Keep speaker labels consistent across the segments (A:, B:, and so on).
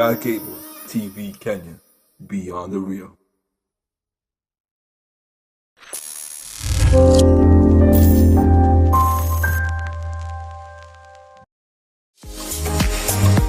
A: Sky Cable TV Kenya, beyond the real.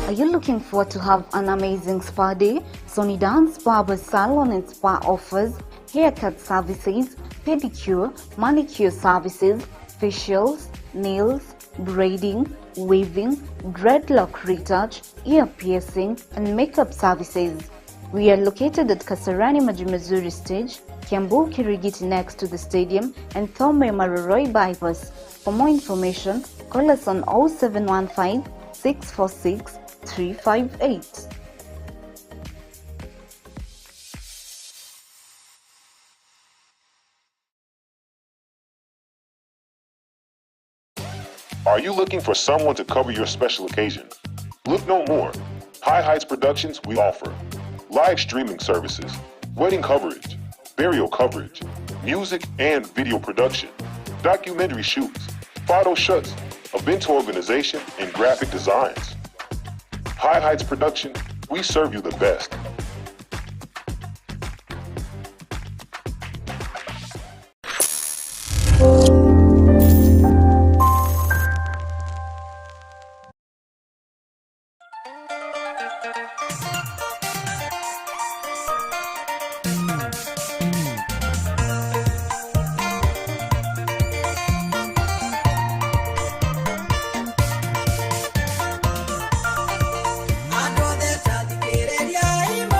B: Are you looking forward to have an amazing spa day? Sony Dance Barber Salon and Spa offers haircut services, pedicure, manicure services, facials, nails, braiding, weaving, dreadlock retouch, ear piercing, and makeup services. We are located at Kasarani Majimazuri Stage, Kiambu Kirigiti next to the stadium, and Thome Maroroi Bypass. For more information, call us on 0715 646 358.
C: Are you looking for someone to cover your special occasion? Look no more. High Heights Productions, we offer live streaming services, wedding coverage, burial coverage, music and video production, documentary shoots, photo shoots, event organization, and graphic designs. High Heights Production, we serve you the best.
D: Andũ othe ta thikĩrĩriai.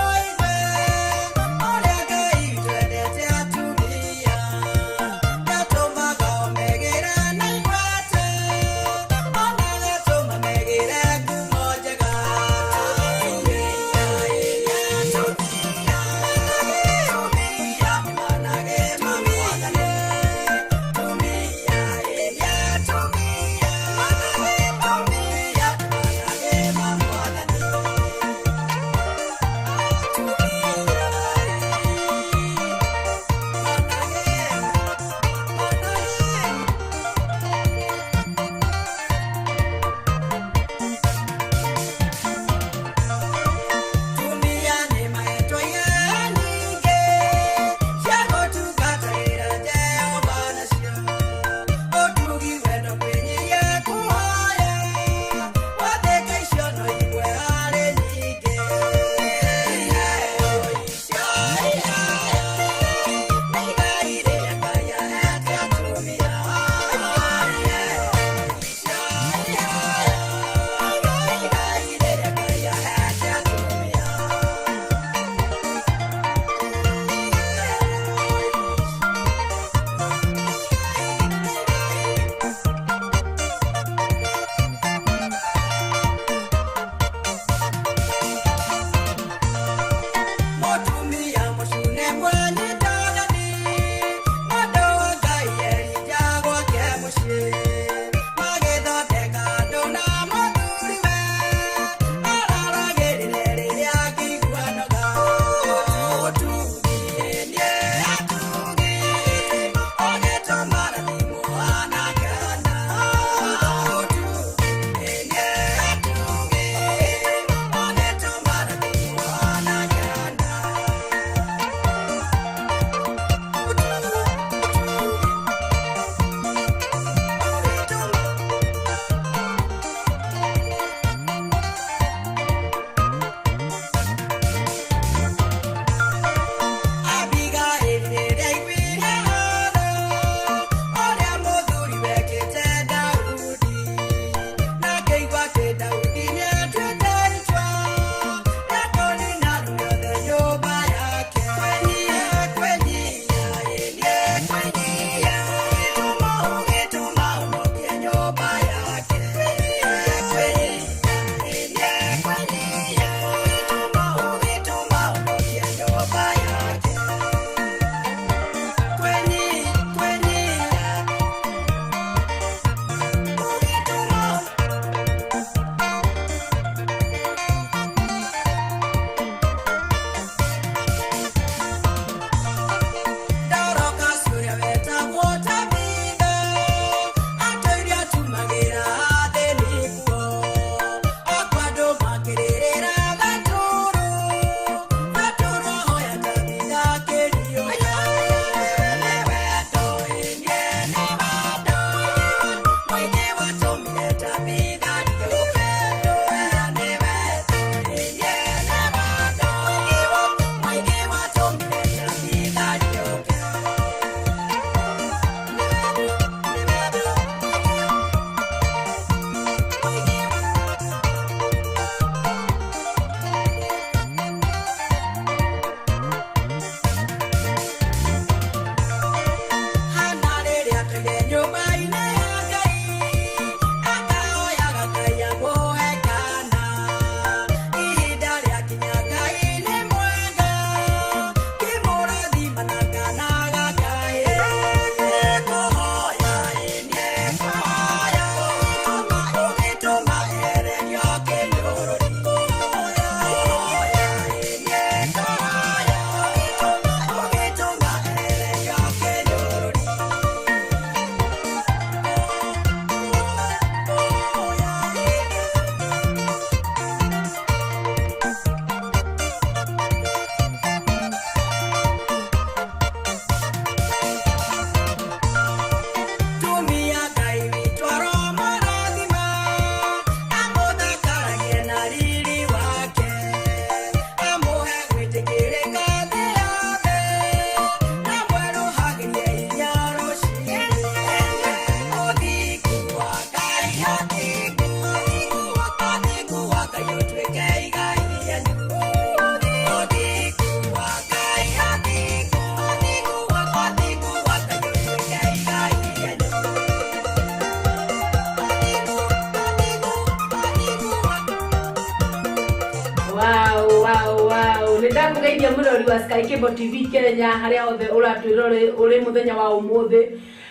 D: Ngakũgeithia mũrori wa Sky Cable TV Kenya harĩa hothe ũratwĩrore ũrĩ mũthenya wa ũmũthĩ.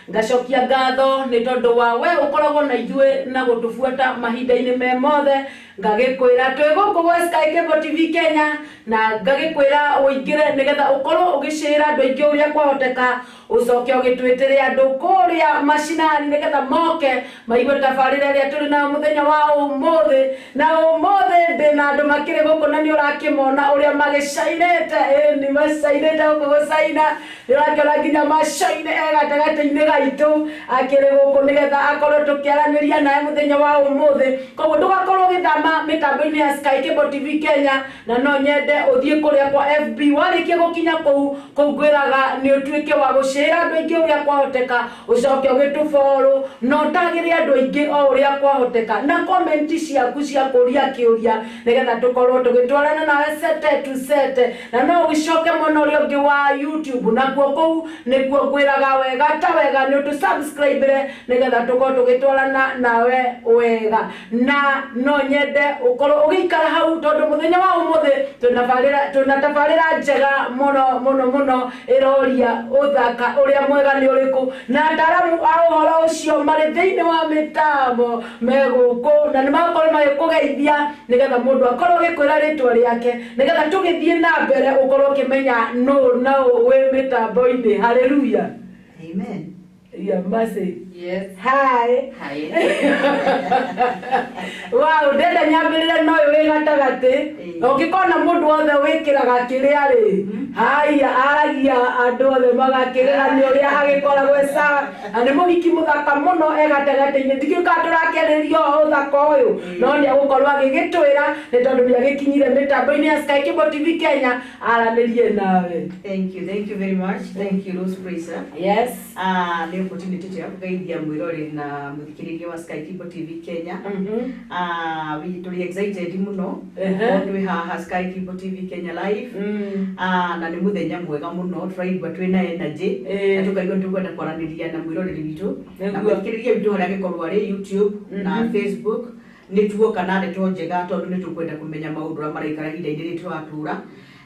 D: Ngacokia ngatho nĩ tondũ wa we ũkoragwo na ithuĩ na gũtũbuata mahinda-inĩ me mothe. Ngagĩkwĩra twĩ gũkũ gwa Sky Cable TV Kenya na ngagĩkwĩra ũingĩre nĩgetha ũkorwo ũgĩcĩra andũ aingĩ ũrĩa kwahoteka, ũcoke ũgĩtwĩtĩre andũ kũrĩa macinani nĩgetha moke maigue tabarĩra ĩrĩa tũrĩ nayo mũthenya wa ũmũthĩ. Na ũmũthĩ ndĩna andũ makĩrĩ gũkũ na nĩ ũrakĩmona ũrĩa magĩcainĩte. Ĩni macainĩte gũkũ gũcaina, nĩ ũrakĩona nginya macaine e gatagatĩ-inĩ gaitũ akĩrĩ gũkũ nĩgetha akorwo tũkĩaranĩria naye mũthenya wa ũmũthĩ. Koguo ndũgakorwo ũgĩthama mĩtambo-inĩ ya Sky Cable TV Kenya, na no nyende ũthiĩ kũrĩa kwa FB. Warĩkia gũkinya kũu kũu ngwĩraga nĩ ũtuĩke wa gũcĩra andũ aingĩ ũrĩa kwahoteka, ũcoke ũgĩtũfollow na ũtagĩre andũ aingĩ o ũrĩa kwahoteka, na comment ciaku cia kũria kĩũria nĩgetha tũkorwo tũgĩtwarana nawe sete to sete. Na no ũgĩcoke mwena ũrĩa ũngĩ wa YouTube, nakuo kũu nĩkuo ngwĩraga wega ta wega nĩ ũtũ subscribe nĩgetha tũkorwo tũgĩtwarana nawe wega. Na no nyende ũkorwo ũgĩikara hau tondũ mũthenya wa ũmũthĩ twĩna tabarĩra njega mũno mũno mũno ĩroria ũthaka ũrĩa mwega nĩ ũrĩkũ, na ataaramu a ũhoro ũcio marĩ thĩinĩ wa mĩtambo me gũkũ na nĩ magũkorwo magĩkũgeithia nĩgetha mũndũ akorwo agĩkwĩra rĩtwa rĩake nĩgetha tũgĩthiĩ na mbere ũkorwo ũkĩmenya nũ na ũ wĩ mĩtambo-inĩ. Hallelujah.
E: Amen.
D: Yeah, Mercy.
F: Yes.
D: Hi.
F: Hi.
D: Wow, ndenda nyambĩrĩre na ũyũ wĩ gatagatĩ. Ũngĩkona mũndũ wothe wĩkĩraga kĩrĩa rĩ, haya aragia andũ othe magakĩrĩra nĩ ũrĩa agĩkoragwo e sawa. Na nĩ mũhiki mũthaka mũno e gatagatĩ-inĩ. Ndikĩũĩ kana tũrakĩarĩrĩria ũthaka ũyũ, no nĩ egũkorwo agĩgĩtwĩra nĩ tondũ nĩ agĩkinyire mĩtambo-inĩ ya Sky Cable TV Kenya aranĩrie nawe.
E: Thank you, thank you very much. Thank you, Rose Fraser.
D: Yes.
E: Nĩ opportunity ya kũgeithia mwĩroreri na mũthikĩrĩria wa Sky Cable TV Kenya. We tũrĩ excited mũno gũkorwo twĩ haha Sky Cable TV Kenya live. Na nĩ mũthenya mwega mũno, tũraigua twĩna energy na tũkaigua nĩ tũkwenda kwaranĩria na mwĩroreri witũ na mũthikĩrĩria witũ harĩa angĩkorwo arĩ YouTube na Facebook. Nĩ tuoka na ndeto njega tondũ nĩ tũkwenda kũmenya maũndũ ũrĩa maraikara ihinda-inĩ rĩrĩ tũratũra,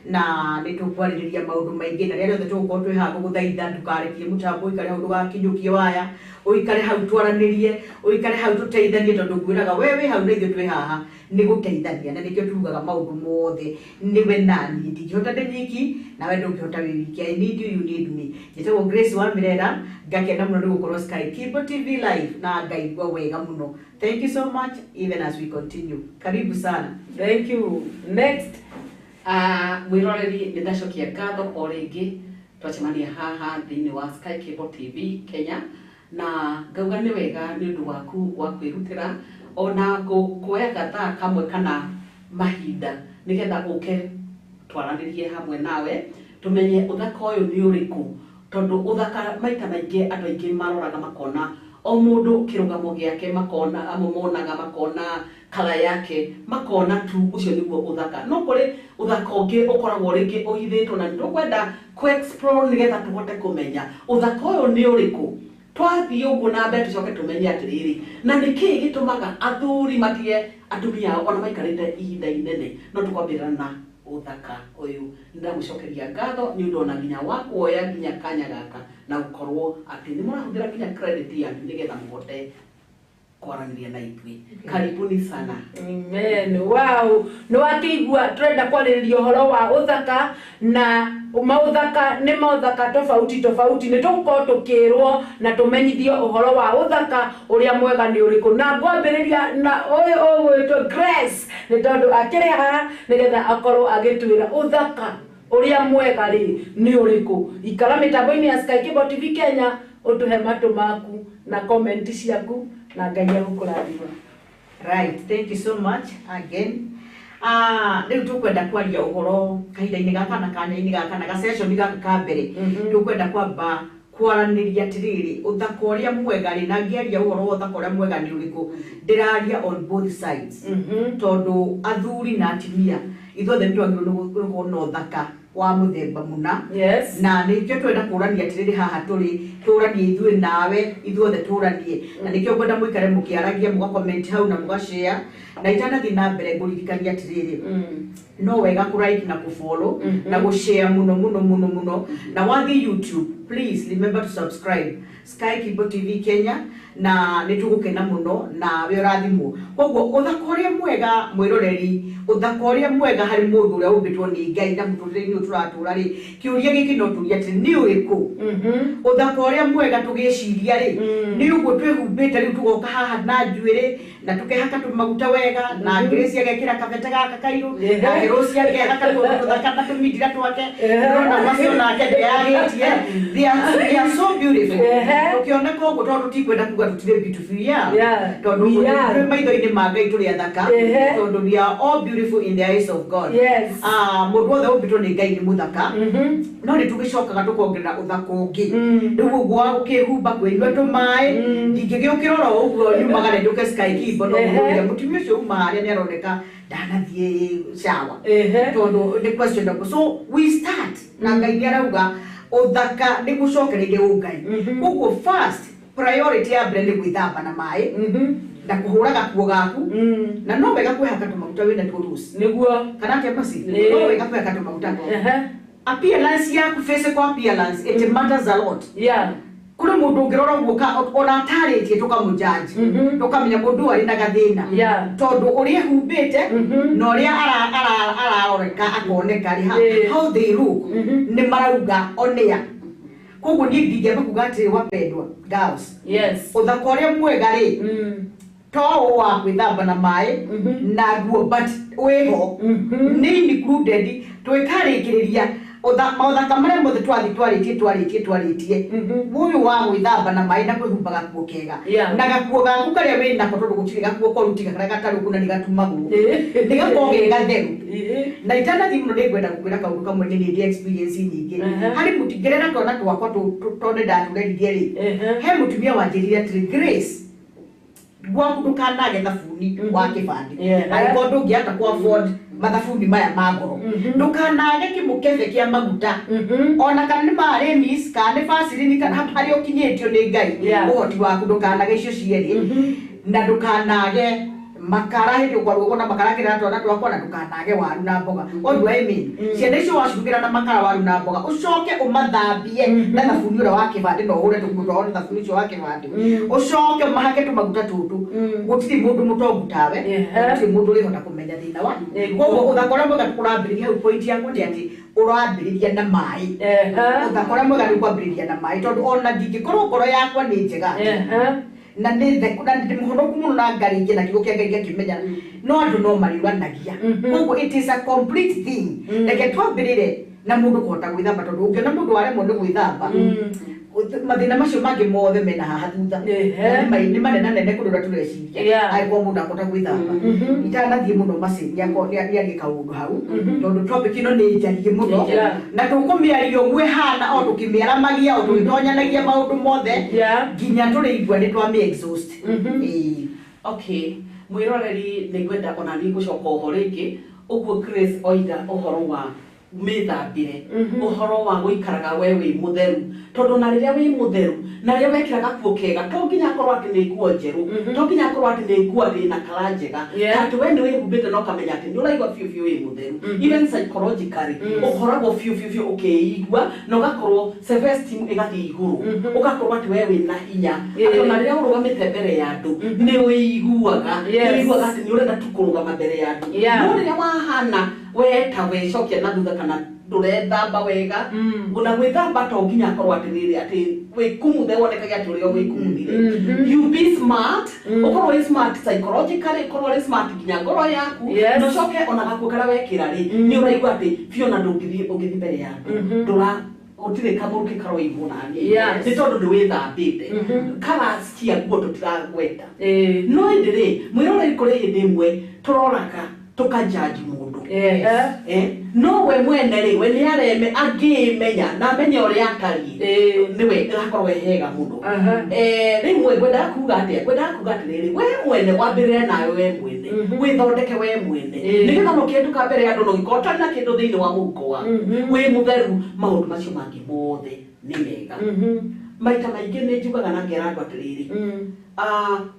E: na nĩ tũkwarĩrĩria maũndũ maingĩ, na rĩrĩa rĩothe tũgũkorwo twĩ haha gũgũthaitha ndũkarekie mũtambo ũikare hau, ndũgakinyũkie waya, ũikare hau twaranĩrie, ũikare hau tũteithanie, tondũ ngwĩraga we wĩ hau na ithuĩ twĩ haha nĩ gũteithania, na nĩkĩo tugaga maũndũ mothe nĩwe nani, ndingĩhota ndĩ nyiki nawe ndũngĩhota wĩ wiki. I need you, you need me. Njĩtagwo Grace wa Mirera, ngakena mũno nĩ gũkorwo Sky Cable TV live na ngaigua wega mũno. Thank you so much even as we continue. Karibu sana.
D: Thank you. Next.
F: Mwĩroreri, nĩ ndacokia ngatho o rĩngĩ twacemania haha thĩinĩ wa Sky Cable TV Kenya, na ngauga nĩ wega nĩ ũndũ waku wa kwĩrutĩra ona kuoya gathaa kamwe kana mahinda nĩgetha ũke twaranĩrie hamwe nawe tũmenye ũthaka ũyũ nĩ ũrĩkũ, tondũ ũthaka maita maingĩ andũ aingĩ maroraga makona o mũndũ kĩrũgamo gĩake, makona amwe monaga makona kala yake, makona tu ũcio nĩguo ũthaka. No kũrĩ ũthaka ũngĩ ũkoragwo rĩngĩ ũhithĩtwo, na nĩtũkwenda kũ explore nĩgetha tũhote kũmenya ũthaka ũyũ nĩ ũrĩkũ. Twathiĩ ũguo na mbere tũcoke tũmenye atĩrĩrĩ, na nĩkĩĩ gĩtũmaga athuri matige atumia ao ona maikarĩte ihinda inene. No tũkwambĩrĩra na ũthaka ũyũ. Nĩndamũcokeria ngatho nĩ ũndũ ona nginya wa kuoya nginya kanya gaka na gũkorwo atĩ nĩ mũrahũthĩra nginya credit yanyu nĩgetha mũhote kwaranĩria na ithuĩ. Karibuni sana.
D: Amen. Wow. Nĩ wakĩigua tũrenda kwarĩrĩria ũhoro wa ũthaka, na maũthaka nĩ maũthaka tofauti tofauti. Nĩ tũgũkorwo tũkĩrwo na tũmenyithio ũhoro wa ũthaka ũrĩa mwega nĩ ũrĩkũ. Na ngwambĩrĩria na ũyũ ũgwĩtwo Grace nĩ tondũ akĩrĩ haha nĩgetha akorwo agĩtwĩra ũthaka ũrĩa mwega rĩ nĩ ũrĩkũ. Ikara mĩtambo-inĩ ya Sky Cable TV Kenya ũtũhe matũ maku na comment ciaku na Ngai egũkũrathima.
E: Right, thank you so much again. Rĩu tũkwenda kwaria ũhoro kahinda-inĩ gaka na kanya-inĩ gaka na ga-session gaka ka mbere. Tũkwenda kwamba kwaranĩria atĩrĩrĩ, ũthaka ũrĩa mwega rĩ, na ngĩaria ũhoro wa ũthaka ũrĩa mwega nĩ ũrĩkũ, ndĩraria on both sides. Tondũ athuri na atumia ithuothe nĩ twagĩrĩirwo nĩ gũkorwo na ũthaka wa muthemba muna.
D: Yes.
E: Na nikio twenda kũrania atiriri haha tũrĩ tũranie ithuĩ nawe ithuothe tũranie na nikio ngwenda mũikare mũkĩaragia mũga hau na mũgashare na itanathiĩ na mbere ngũririkania atiriri no wega kũ like na kũ follow na gũ share muno muno muno muno na wathiĩ YouTube, please remember to subscribe Sky Kibo TV Kenya na nĩ tũgũkena mũno na we ũrathimwo. Koguo ũthaka ũrĩa mwega mwĩroreri, ũthaka ũrĩa mwega harĩ mũndũ ũrĩa ũmbĩtwo nĩ Ngai na mũtũrĩre-inĩ ũyũ tũratũra rĩ, kĩũria gĩkĩ no tũrie atĩ nĩ ũrĩkũ? Ũthaka ũrĩa mwega tũgĩciria rĩ, nĩ ũguo twĩhumbĩte rĩu tũgoka haha na njuĩrĩ na tũkehaka tũmaguta wega na Grace agekĩra kabete gaka kairũ na Rose agehaka tũndũ tũthaka na tũmindira twake ndĩrona macio nake ndeyagĩtie. They are so beautiful. Tũkĩoneka ũguo tondũ tũtikwenda kuga tũtirĩ beautiful, yeah. Tondũ twĩ maitho-inĩ ma Ngai tũrĩ athaka, tondũ we are all beautiful in the eyes of God.
D: Yes.
E: Mũndũ wothe ũmbĩtwo nĩ Ngai nĩ mũthaka, no nĩ tũgĩcokaga tũkongerera ũthaka ũngĩ. Rĩu ũguo wa gũkĩhumba kwĩnyua tũmaĩ, ndingĩgĩũkĩra oro ũguo nyumagare njũke Sky Kibo no mũrĩa mũtumia ũcio uma harĩa nĩ aroneka ndanathiĩ shower tondũ nĩ questionable. So we start na Ngai nĩ arauga ũthaka nĩ gũcokereire ũngai. Koguo first priority ya mbere nĩ gwĩthamba na maĩ na kũhũra gakuo gaku na no wega kwĩhaka tũmaguta wĩna tuo Rose.
D: Nĩguo.
E: Kana atĩa Mercy? No wega kwĩhaka tũmaguta. Appearance yaku, physical appearance, it matters a lot.
D: Yeah.
E: Kũrĩ mũndũ ũngĩrora ũguo ona atarĩtie tũkamũjudge, tũkamenya mũndũ ũyũ arĩ na gathĩna tondũ ũrĩa ehumbĩte na ũrĩa araroreka akoneka rĩ, how they look nĩ marauga onea. Koguo niĩ ndingĩamba kuga atĩrĩ wapendwa girls,
D: yes,
E: ũthaka ũrĩa mwega rĩ to ũũ wa gwĩthamba na maĩ na nguo, but wĩho nĩ included. Twĩkarĩkĩrĩria maũthaka marĩa mothe twathiĩ twarĩtie ũyũ wa gwĩthamba na maĩ na kwĩhumba gakuo kega na gakuo gaku karĩa wĩnako tondũ gũtirĩ gakuo koru tiga karĩa gatarĩ na nĩ gatumagwo nĩ gakorwo ge gatheru. Na itanathiĩ mũno nĩ ngwenda gũkwĩra kaũndũ kamwe nĩ ndĩ experience nyingĩ harĩ mũtingerera twana twakwa tondũ ndatũreririe rĩ, he mũtumia wanjĩrire atĩrĩ, Grace, gwaku ndũkanage thabuni wa kĩbandĩ angĩkorwo ndũngĩhota kũ afford mathabuni maya ma goro, ndũkanage kĩmũkebe kĩa maguta ona kana nĩ ma Remis kana nĩ Vaseline kana harĩa ũkinyĩtio nĩ Ngai ũhoti waku, ndũkanage icio cierĩ na ndũkanage makara hĩndĩ ũkwarugwo na makara kĩrĩa twana twakwa na ndũkanage waru na mboga. What do I mean? Ciana icio wacirugĩra na makara waru na mboga ũcoke ũmathambie na thabuni ũrĩa wa kĩbandĩ na ũhũre tũguo twao na thabuni ũcio wa kĩbandĩ, ũcoke ũmahake tũmaguta tũtũ. Gũtirĩ mũndũ mũtongu tawe, gũtirĩ mũndũ ũrĩhota kũmenya thĩna wa. Koguo ũthaka ũrĩa mwega ũrambĩrĩria hau, point yakwa nĩ atĩ ũrambĩrĩria na maĩ. Ũthaka ũrĩa mwega nĩ kwambĩrĩria na maĩ tondũ ona ndingĩkorwo ngoro yakwa nĩ njega na nĩ theku na ndĩ mũhonoku mũno na ngarĩkia na kiugo kĩa Ngai ngakĩmenya, no andũ no mariũranagia. Koguo it is a complete thing. Reke twambĩrĩre na mũndũ kũhota gwĩthamba tondũ ũngĩona mũndũ waremwo nĩ gwĩthamba mathĩna macio mangĩ mothe mena haha thutha nĩ manenanene kũrĩ ũrĩa tũreciria angĩkorwo mũndũ akũhota gwĩthamba. Itanathiĩ mũno Mercy nĩarie kaũndũ hau tondũ topic ĩno nĩ njarie mũno na tũkũmĩaria ũguo ĩhana o tũkĩmĩaramagia o tũgĩtonyanagia maũndũ mothe nginya tũrĩigua nĩ twamĩ exhaust.
F: Okay, mwĩroreri nĩ ngwenda ona niĩ gũcoka oho rĩngĩ ũguo Grace oiga ũhoro wa mĩthambĩre, ũhoro wa gũikaraga we wĩ mũtheru tondũ na rĩrĩa wĩ mũtheru na rĩrĩa wekĩra gakuo kega to nginya akorwo atĩ nĩ nguo njerũ, to nginya akorwo atĩ nĩ nguo ĩna kala njega, atĩ we nĩ wĩhumbĩte na ũkamenya atĩ nĩ ũraigua biũ biũ wĩ mũtheru. Even psychologically ũkoragwo biũ biũ biũ ũkĩigua na ũgakorwo self esteem ĩgathiĩ igũrũ, ũgakorwo atĩ we wĩna hinya atĩ ona rĩrĩa ũrũgamĩte mbere ya andũ nĩ ũiguaga atĩ nĩ ũrenda tu kũrũgama mbere ya andũ. No rĩrĩa wahana we ta wecokia na thutha kana ndũrethamba wega, ona gwĩthamba to nginya akorwo atĩ rĩrĩ atĩ wĩkumuthe wonekage atĩ ũrĩa wĩkumuthire. You be smart, ũkorwo wĩ smart psychologically, ũkorwo wĩ smart nginya ngoro yaku, na ũcoke ona gakuo karĩa wekĩra rĩ nĩ ũraigua atĩ biũ ona ndũngĩthiĩ ũngĩthiĩ mbere ya andũ ndũra gũtirĩ kamũrukĩ karoimwo naniĩ nĩ tondũ nĩ wĩthambĩte. Colours cia nguo tũtiragweta, no ĩndĩ rĩ mwĩroreri kũrĩ hĩndĩ ĩmwe tũroraga tũkajaji mũndũ.
G: No we mwene rĩ, we nĩ areme angĩmenya na amenye ũrĩa atariĩ, nĩwe ĩgakorwo ĩ hega mũno. Rĩmwe ngwendaga kuga atĩa? Ngwendaga kuga atĩrĩrĩ, we mwene wambĩrĩre nawe, we mwene wĩthondeke we mwene, nĩgetha no kĩndũ mbere ya andũ no gĩkorwo ũtarĩ na kĩndũ thĩinĩ wa mũhuko waku, wĩ mũtheru, maũndũ macio mangĩ mothe nĩ mega. Maita maingĩ nĩ njugaga na ngera andũ atĩrĩrĩ,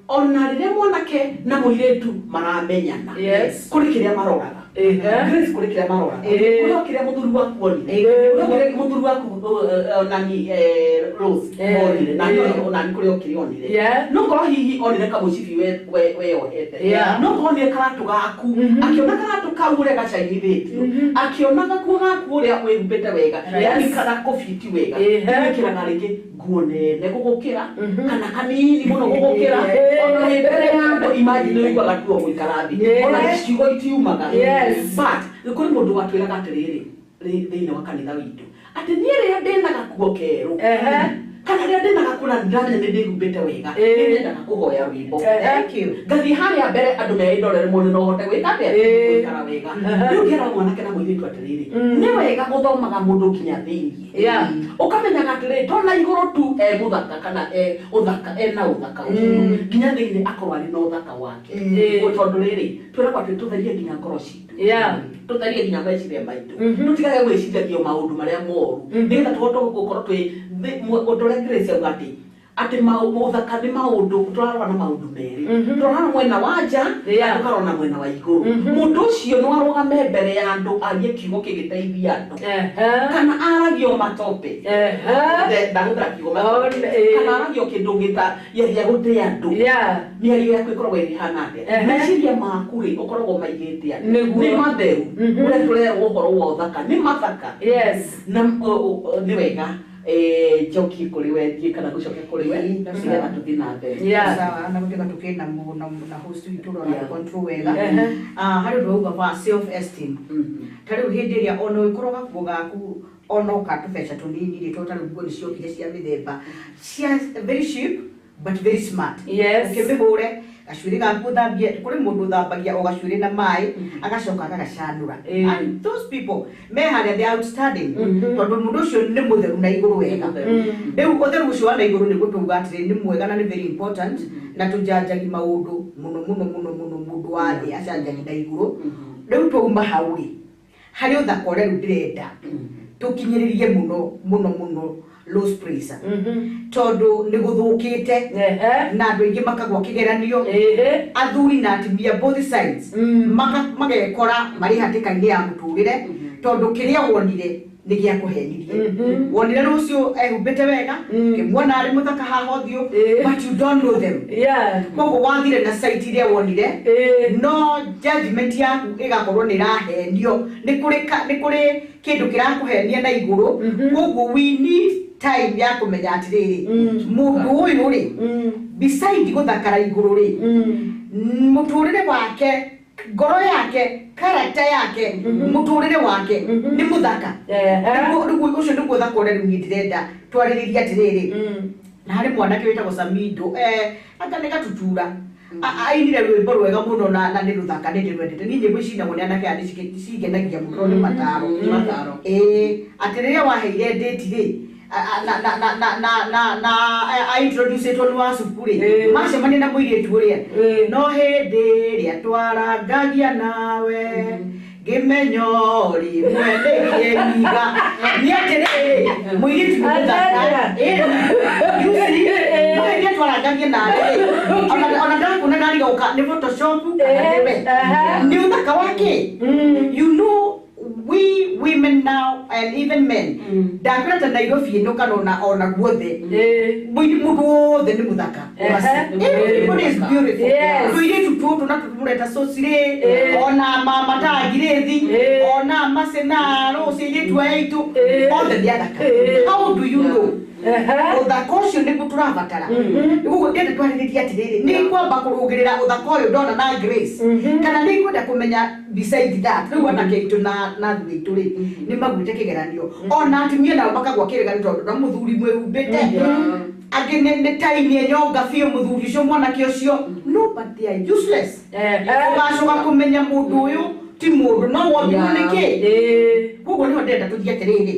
G: ona rĩrĩa mwanake na mũirĩtu maramenyana, kũrĩ kĩrĩa maroraga. Grace, kũrĩ kĩrĩa maroraga, kũrĩ o kĩrĩa mũthuri waku onire, kũrĩ o kĩrĩa mũthuri waku nani Rose onire, nani onani kũrĩ o kĩrĩa onire. No korwo hihi onire kamũcibi weyohete, no korwo onire karatũ gaku, akĩona karatũ kau ũrĩa gacainithĩtio, akĩona gakuo gaku ũrĩa wĩhumbĩte wega, yani karakũbiti wega, wĩkĩraga rĩngĩ nguo nene gũgũkĩra kana kanini mũno gũgũkĩra, ona wĩ mbere ya andũ, imagine ũiguaga tuo gũikara thĩ, ona ciugo itiumaga. But nĩ kũrĩ mũndũ watwĩraga atĩrĩrĩ thĩinĩ wa kanitha witũ atĩ niĩ rĩrĩa ndĩna gakuo kerũ kana rĩrĩa ndĩna gakuo na ndĩramenya nĩ ndĩhumbĩte wega, nĩ nyendaga kũhoya rwĩmbo.
E: Thank you.
G: Ngathiĩ harĩa mbere andũ meĩndorere mone no hote gwĩka atĩa, gũikara wega. Rĩu ngera mwanake na mũirĩtu atĩrĩrĩ, nĩ wega gũthomaga mũndũ nginya thĩiniĩ, ũkamenyaga atĩrĩrĩ, to na igũrũ tu e mũthaka kana e ũthaka ena ũthaka ũcio, nginya thĩiniĩ akorwo arĩ na ũthaka wake. Tondũ rĩrĩ, twĩragwo atĩ tũtherie nginya ngoro citũ, tũtherie nginya meciria maitũ, tũtigage gwĩciragia maũndũ marĩa moru, nĩgetha tũhote gũkorwo twĩ ũndũ ũrĩa Grace auga atĩ ũthaka nĩ maũndũ tũrarora na maũndũ merĩ, tũrarora mwena wa nja na tũkarora na mwena wa igũrũ. Mũndũ ũcio no arũgame mbere ya andũ arie kiugo kĩngĩteithia andũ kana aragio matope, ndahũthĩra kiugo matope, kana aragio kĩndũ gĩta gĩa gũtĩa andũ, mĩario yaku ĩkoragwo ĩhana atĩa? Meciria maku rĩ, ũkoragwo maigĩte atĩa? Nĩ matheru? Ũrĩa tũrerwo ũhoro wa ũthaka nĩ mathaka? Na nĩ wega njokie kũrĩ we, thiĩ kana gũcoke kũrĩ we nĩgetha tũthiĩ na mbere.
E: Sawa, na gũtuĩka tũkĩ na host witũ ũrora control wega. Harĩ ũndũ wauga wa self esteem, ta rĩu hĩndĩ ĩrĩa ona ũgĩkorwo gakuo gaku ona ũka tũbeca tũnini rĩ, tondũ ta rĩu nguo nĩ ciokire cia mĩthemba cia very cheap but very smart. Ũkĩmĩhũre gacuĩrĩ gaku ũthambie, kũrĩ mũndũ ũthambagia o gacuĩrĩ na maĩ agacoka agagacanũra, and those people me harĩa, they are outstanding, tondũ mũndũ ũcio nĩ mũtheru na igũrũ wega. Rĩu ũtheru ũcio wa na igũrũ nĩguo tũuga atĩrĩ nĩ mwega na nĩ very important, na tũjanjagi maũndũ mũno mũno mũno mũno, mũndũ wa thĩ acanjagi na igũrũ. Rĩu twauma hau rĩ, harĩ ũthaka ũrĩa rĩu ndĩrenda tũkinyĩrĩrie mũno mũno mũno, low pressure, tondũ nĩ gũthũkĩte na andũ aingĩ makagwa kĩgeranio, athuri na atumia, both sides, magekora marĩ hatĩka-inĩ ya mũtũrĩre, tondũ kĩrĩa wonire nĩ gĩa kũhenirie. Wonire rũciũ ehumbĩte wega, kĩmuona arĩ mũthaka haha ũthiũ, but you don't know them. Koguo wathire na site iria wonire, no judgment yaku ĩgakorwo nĩ ĩrahenio, nĩ kũrĩ kĩndũ kĩrakũhenia na igũrũ. Koguo we need time ya kũmenya atĩrĩrĩ, mũndũ ũyũ rĩ, beside gũthakara igũrũ rĩ, mũtũrĩre wake, ngoro yake, character yake, mũtũrĩre wake nĩ mũthaka. Rĩu ũcio nĩguo ũthaka ũrĩa rĩu niĩ ndĩrenda twarĩrĩrie atĩrĩrĩ. Na harĩ mwanake wĩtagwo Samido, anga nĩ gatutura, ainire rwĩmbo rwega mũno na nĩ rũthaka, nĩ ndĩrwendete niĩ. Nyĩmbo ici inagwo nĩ anake aya nĩ cingenagia mũno, nĩ mataro.
G: Nĩ mataro.
E: Ĩĩ, atĩ rĩrĩa waheire date rĩ, na introducetwo nĩ wa cukuru rĩ, macemania na mũirĩtu ũrĩa, no hĩndĩ ĩrĩa twarangagia nawe ngĩmenya rĩmwe nĩkĩiga nĩ atĩrĩrĩ, mũirĩtu nĩ mũthaka. You see, no hĩndĩ ĩrĩa twarangagia nawe rĩ, ona ndakuona ndariga ũka nĩ Photoshop kana nĩwe nĩ ũthaka wake. You know, we women now and even men, ndakwĩra ta Nairobi ĩno kana ona guothe, mũndũ wothe nĩ mũthaka. Everybody is beautiful. Tũirĩtu tũtũ na tũmũreta cocirĩ, ona mama ta Ngirĩthi, ona Macena Rũci, airĩtu aya aitũ othe nĩ athaka. How do you know? Ũthaka ũcio nĩguo tũrabatara. Koguo ndĩrenda twarĩrĩrie atĩrĩrĩ, nĩ kwamba kũrũgĩrĩra ũthaka ũyũ ndona na Grace, kana nĩ ngwenda kũmenya beside that, rĩu anake aitũ na athuri aitũ rĩ, nĩ maguĩte kĩgeranio, ona atumia nao makagwa kĩgeranio, tondũ na mũthuri mwĩhumbĩte angĩ nĩ taini nyonga biũ, mũthuri ũcio, mwanake ũcio, no, but they are useless. Ũgacoka kũmenya mũndũ ũyũ Ti mũndũ no wombirwo nĩ kĩ? Koguo nĩho ndĩrenda tũthiĩ atĩrĩrĩ,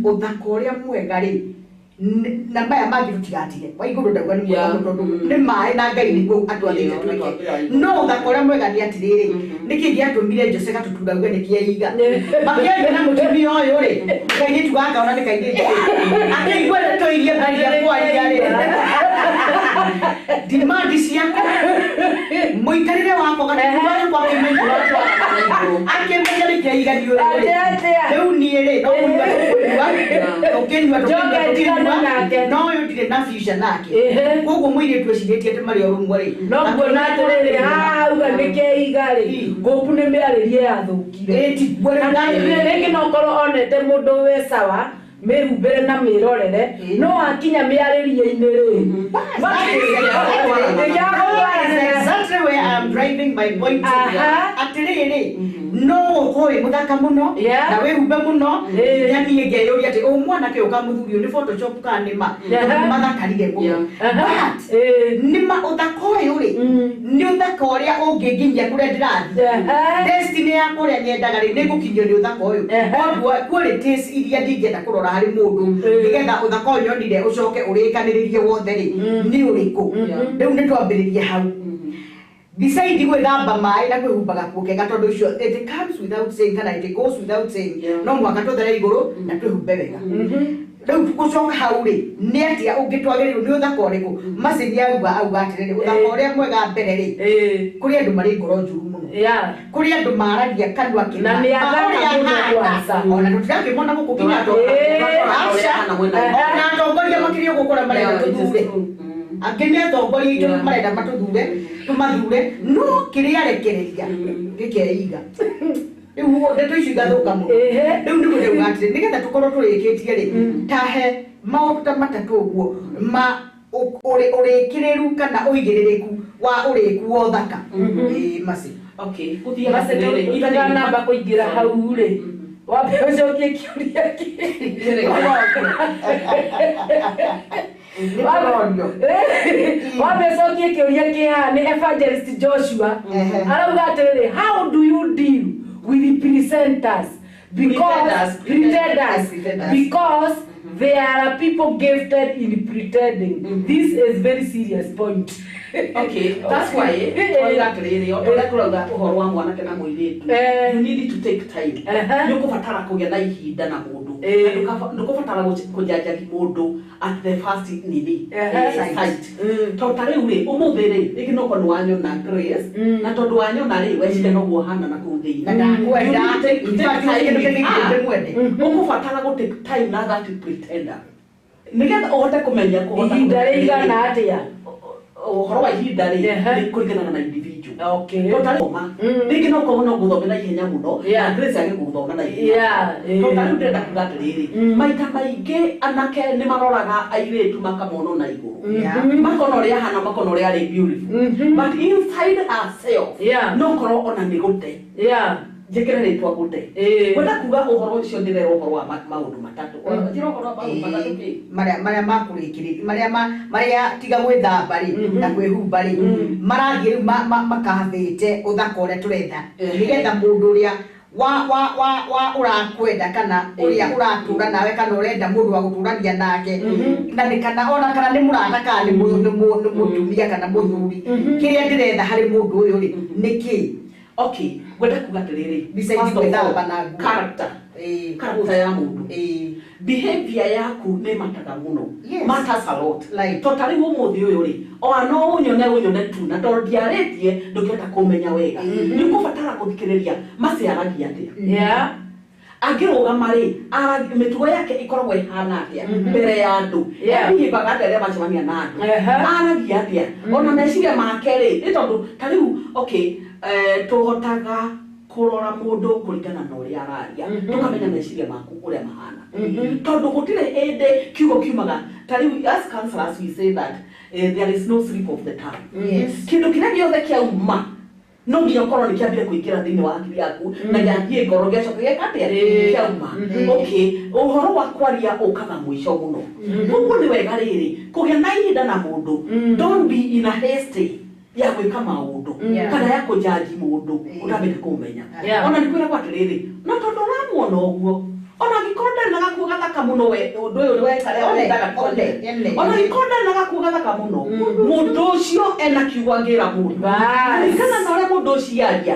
E: ũthaka ũrĩa mwega rĩ, na maya mangĩ tũtigatige wa igũrũ ndauga nĩ mwega mũno tondũ nĩ maĩ na Ngai nĩguo atwathĩte twĩke, no ũthaka ũrĩa mwega nĩ atĩrĩrĩ, nĩkĩ gĩatũmire Jose Gatutura auge nĩ kĩaiga makĩaria na mũtumia ũyũ rĩ, kairĩtu gaka ona nĩ kairĩtu akĩigua ndeto iria mbaria kwaria rĩ, demand ciakwa, mũikarĩre wakwa, Gatutura wakwa akĩmenya, akĩmenya nĩ kĩaiga nĩ ũyũ rĩ, rĩu niĩ rĩ no kũnyua tũkũnyua, tũkĩnyua tũkĩnyua, no ũyũ ndirĩ na future nake. Koguo mũirĩtu ecirĩtie atĩ marĩ o rũmwe rĩ,
D: no kuona atĩrĩrĩ, haha auga nĩ keiga rĩ, ngũpu nĩ mĩarĩrie yathũkire.
E: Ĩ, tiguo rĩu.
D: Kana rĩngĩ no ũkorwo onete mũndũ wĩ sawa mĩhumbĩre na mĩrorere, no akinya mĩarĩrie-inĩ rĩ,
E: Exactly where I'm driving my point. Atĩrĩrĩ, no ũkorwo wĩ mũthaka mũno na wĩhumbe mũno, nginya niĩ ngeyũria atĩ ũyũ mwanake ũyũ kamũthuri ũyũ nĩ photoshop kana nĩ ma mathakarire mũno, but nĩ ma ũthaka ũyũ rĩ, nĩ ũthaka ũrĩa ũngĩnginyia kũrĩa ndĩrathiĩ, destiny yakwa ũrĩa nyendaga rĩ, nĩ ngũkinyio nĩ ũthaka ũyũ? Koguo qualities iria ndingĩenda kũrora harĩ mũndũ nĩgetha ũthaka ũyũ nyonire ũcoke ũrĩkanĩrĩrie wothe rĩ, nĩ ũrĩkũ? Rĩu nĩ twambĩrĩrie hau beside gwĩthamba maĩ na kwĩhumba gakuo kega, tondũ ũcio it comes without saying kana it goes without saying, no mũhaka tũthere igũrũ na twĩhumbe wega. Rĩu gũcoka hau rĩ, nĩ atĩa ũngĩ twagĩrĩirwo, nĩ ũthaka ũrĩkũ macini auga atĩrĩrĩ, ũthaka ũrĩa mwega mbere rĩ, kũrĩ andũ marĩ ngoro njũru mũno, kũrĩ andũ maragia kanua kĩna
D: Na nĩ athaka
E: ũrĩa
D: mũno
E: ahana.
D: kwanza.
E: Ona tũtirakĩmona gũkũ nginya aca, ona atongoria makĩria ũguo kũrĩa marenda tũthure, angĩ nĩ atongoria aitũ marenda matũthure, tũmathure, no kĩrĩa arekereria gĩkeiga, rĩu ndeto icio igathũka mũno. Rĩu nĩguo ndĩrauga atĩrĩ, nĩgetha tũkorwo tũrĩkĩtie rĩ, tahe maũndũ ta matatũ ũguo ma ũrĩkĩrĩru kana ũigĩrĩrĩku wa ũrĩku wa ũthaka. Ĩĩ, maci.
G: Okay, gũthiaga
D: Basi
G: atĩrĩrĩ,
D: tũtanamba kũingĩra hau rĩ, wambe ũcokie kĩũria.
E: Nĩ tũrorio.
D: Wambe ũcokie kĩũria kĩ haha nĩ Evangelist Joshua. Arauga atĩrĩrĩ, how do you deal with the presenters because
G: Pretenders.
D: Pretenders.
E: Pretenders.
D: Because there are people gifted in pretending. This is very serious point.
G: Okay, that's why twauga atĩrĩrĩ, o ta ũrĩa tũrauga ũhoro wa mwanake na mũirĩtu, you need to take time. Nĩ ũkũbatara kũgĩa na ihinda na mũndũ. Na ndũkũbatara kũjanjagi mũndũ at the first nini sight. Tondũ ta rĩu rĩ, ũmũthĩ rĩ, rĩngĩ no korwo nĩ wanyona Grace, na tondũ wanyona rĩ, weciria noguo hana na kũu thĩinĩ.
E: Na ndakwenda.
G: You need to
E: In
G: take
E: fact,
G: time
E: kĩndũ
G: with
E: kĩngĩ
G: her.
E: ndĩmwende.
G: Ũkũbatara gũ take time na that pretender nĩgetha ũhote kũmenya kũhota
D: Ihinda
G: kũmenya
D: rĩigana atĩa?
G: Ũhoro wa ihinda rĩ, nĩ kũringanaga na individual. Tondũ ta rĩu rĩngĩ no ũkorwo no gũthome na ihenya mũno, na Grace age gũthoma na ihenya. Tondũ ta rĩu ndĩrenda kuga atĩrĩrĩ, maita maingĩ anake nĩ maroraga airĩtu makamona na igũrũ, makona ũrĩa ahana, makona ũrĩa arĩ beautiful, but inside herself no korwo ona nĩ gũte, njĩkĩre rĩtwa gũte. Ngwenda kuga ũhoro ũcio ndĩrera ũhoro wa maũndũ matatũ. Njĩra ũhoro wa maũndũ matatũ kĩ?
E: Marĩa makũrĩkĩrĩria, marĩa marĩa tiga gwĩthamba rĩ na kwĩhumba rĩ, marathiĩ rĩu makathĩte ũthaka ũrĩa tũretha nĩgetha mũndũ ũrĩa wa ũrakwenda kana ũrĩa ũratũra nawe kana ũrenda mũndũ wa gũtũrania nake na nĩ kana ona kana nĩ mũrata kana nĩ mũtumia kana mũthuri, kĩrĩa ndĩretha harĩ mũndũ ũyũ rĩ, nĩ kĩĩ?
G: Okay, ngwenda kuga atĩrĩrĩ,
E: Besides
G: first of all,
E: gwĩthamba na nguo.
G: Character. Character ya mũndũ, behavior yaku nĩ mataga mũno. Matters a lot.
E: Like.
G: To ta rĩu ũmũthĩ ũyũ rĩ, ona no ũnyone tu na tondũ ndiarĩtie ndũngĩhota kũmenya wega. Nĩ ũkũbatara gũthikĩrĩria maciaragia atĩa, angĩrũgama rĩ, mĩtugo yake ĩkoragwo ĩhana atĩa mbere ya andũ, ebihivaga atĩa rĩrĩa macemania na andũ, aragia atĩa, ona meciria make rĩ, nĩ tondũ ta rĩu okay, tũhotaga kũrora mũndũ kũringana na ũrĩa araria, tũkamenya meciria maku ũrĩa mahana, tondũ gũtirĩ hĩndĩ kiugo kiumaga. Ta rĩu as counselors we say that there is no slip of the tongue. Kĩndũ kĩrĩa gĩothe kĩauma no nginya ũkorwo nĩ kĩambire kũingĩra thĩinĩ wa hakiri yaku na gĩathiĩ ngoro gĩacoka gĩeka atĩa, kĩauma. Okay, ũhoro wa kwaria ũkaga mũico mũno. Koguo nĩ wega rĩrĩ kũgĩa na ihinda na mũndũ. Don't be in a hasty. ya gwĩka maũndũ kana ya kũjaji mũndũ ũtambĩte kũmenya. Ona nĩ kwĩragwo atĩrĩrĩ, no tondũ ũramuona ũguo ona angĩkorwo ndarĩ na gakuo gathaka mũno we ũndũ ũyũ nĩ weka ona angĩkorwo ndarĩ na gakuo gathaka mũno mũndũ ũcio ena kiugo angĩra mũndũ kũringana na ũrĩa mũndũ ũcio aria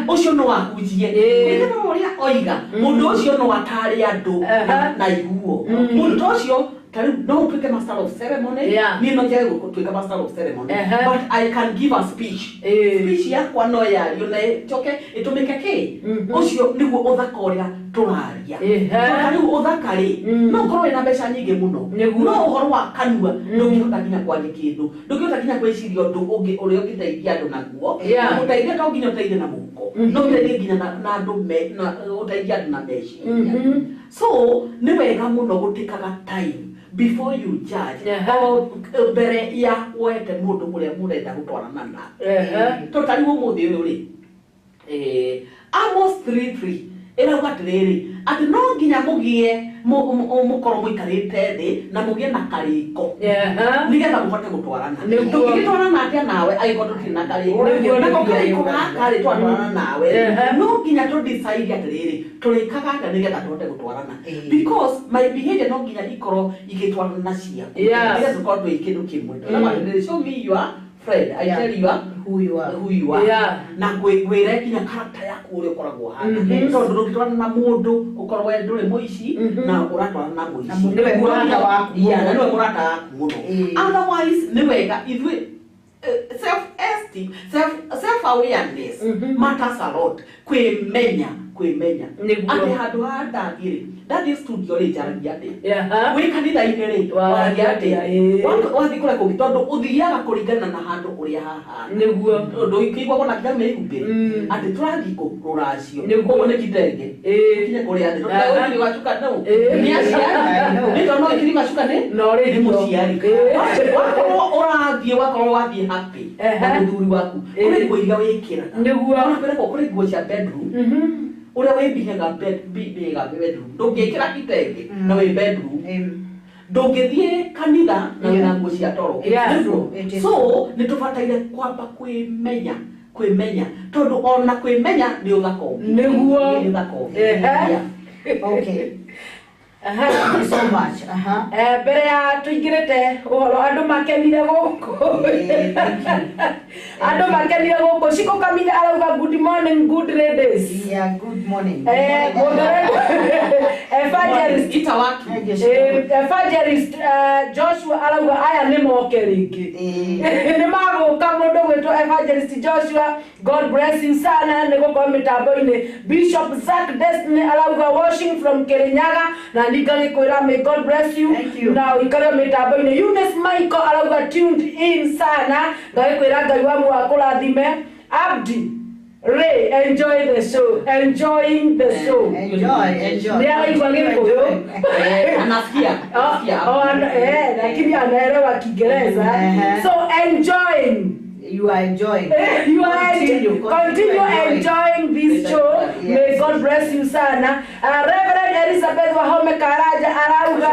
G: ũcio no ahunjie kũringana na ũrĩa oiga mũndũ ũcio no atare andũ na iguo mũndũ ũcio no ũtuĩke master of ceremony. Niĩ no njage gũtuĩka master of ceremony, but I can give a speech. Speech yakwa no yario na ĩcoke ĩtũmĩke kĩ ũcio nĩguo ũthaka ũrĩa tũraria. Ta rĩu ũthaka rĩ no ũkorwo wĩna mbeca nyingĩ mũno no ũhoro wa kanua ndũngĩhota nginya kwaria kĩndũ, ndũngĩhota nginya gwĩciria ũndũ ũngĩ ũrĩa ũngĩteithia andũ naguo. Gũteithia to nginya ũteithie na mũhuko, no ũteithie nginya na andũ ũteithie andũ na meciria. So nĩ wega mũno gũtĩkaga time before you judge o mbere ya wete mũndũ ũrĩa mũrenda gũtwarana nake. Tondũ ta rĩu ũmũthĩ ũyũ rĩ Amos 3:3 ĩrauga atĩrĩrĩ atĩ no nginya mũgĩe mũkorwo mũikarĩte thĩ na mũgĩe na karĩko nĩgetha mũhote gũtwarana. Tũngĩgĩtwarana atĩa nawe angĩkorwo tũtirĩ na karĩko? Nako karĩko gaka rĩ twatwarana nawe no nginya tũ decide atĩrĩrĩ tũrĩkaga atĩa nĩgetha tũhote gũtwarana, because my behavior no nginya ikorwo igĩtwarana na ciaku nĩgetha tũkorwo twĩ kĩndũ kĩmwe. Atĩrĩrĩ, show me your friend, I tell you who you are. Na ngwĩre nginya character yaku ũrĩa ũkoragwo ũhana, tondũ ndũngĩtwarana na mũndũ ũkorwo we ndũrĩ mũici na ũratwarana na mũici
E: nĩwe mũrata waku
G: na nĩwe mũrata waku mũno. Otherwise nĩ wega ithuĩ self esteem, self awareness matters a lot. Kwĩmenya atĩ handũ haha ndathiĩ rĩ ndathiĩ studio rĩ njaragia atĩa, wĩ kanitha-inĩ rĩ waragia atĩa, wathiĩ kũrĩa kũngĩ tondũ ũthiaga kũringana na handũ ũrĩa hahana.
D: Nĩguo
G: ndũkĩigua ona nginya mĩhumbĩre atĩ tũrathiĩ kũ rũracio koguo nĩ kitenge kinye kũrĩa thĩ tondũ gacuka no nĩ aciari nĩ tondũ no ĩkĩri gacuka nĩ mũciari. Wakorwo ũrathiĩ wakorwo wathiĩ happy na mũthuri waku kũrĩ nguo iria wĩkĩraga.
D: Nĩguo
G: ona kwĩragwo kũrĩ nguo cia bedroom ũrĩa wĩmbihaga bedroom ndũngĩkĩra kitenge na wĩ bedroom, ndũngĩthiĩ kanitha na wĩna nguo cia toro. So nĩ tũbataire kwamba kwĩmenya tondũ ona kwĩmenya nĩ ũthaka ũngĩ.
D: Nĩguo
G: nĩ ũthaka ũngĩ.
E: Okay. Thank you so much.
D: Mbere ya tũingĩrĩte ũhoro andũ makenire gũkũ. Andũ makenire gũkũ. Shiko Kamile arauga good morning good ladies.
E: Yeah, good morning.
D: Evangelist
G: ita watu.
D: Evangelist Joshua arauga aya nĩ moke rĩngĩ. Nĩ magũka mũndũ gwĩtwo Evangelist Joshua, God bless you sana nĩ gũkorwo mĩtambo-inĩ. Bishop Zach Destiny arauga watching from Kirinyaga na ningagĩkwĩra may God bless you na ũikare mĩtambo-inĩ. Eunice Michael arauga tuned in sana ngagĩkwĩra Ngai wa muoyo akũrathime. Abdi Ray, enjoy the show. Enjoying the show.
E: Enjoy.
D: Nĩ araigua Gĩkũyũ.
G: Anasikia.
D: Lakini anaelewa Kiingereza. So enjoying.
E: You are enjoying.
D: You are continue enjoying this show. Yes. May God bless you sana. Reverend Elizabeth Wahome Karaja arauga.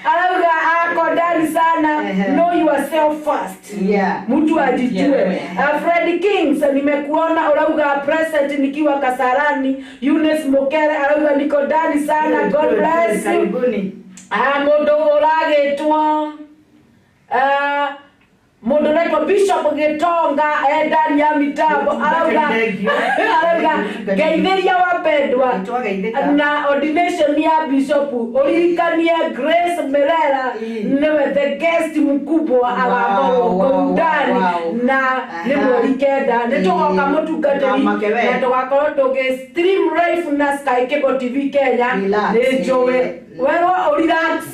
D: Arauga ako ndani sana. Know yourself first.
E: Yeah.
D: Mtu ajijue. Fred Kings nimekuona urauga present nikiwa Kasarani. Eunice Mokere arauga niko ndani sana. God bless you. Mundu uragitwo mundu uretwo Bishop Gitonga ndani ya mitambo arauga ngeithĩria wapendwa na ordination ya bishop uririkanie Grace Merera niwe the guest mkubwa agakorwo kũu ndani na nĩ mweri 9 nĩ tũgoka mũtungatĩri na tũgakorwo tũgĩ stream live na Sky Cable TV Kenya nĩ njũĩ werwo relax.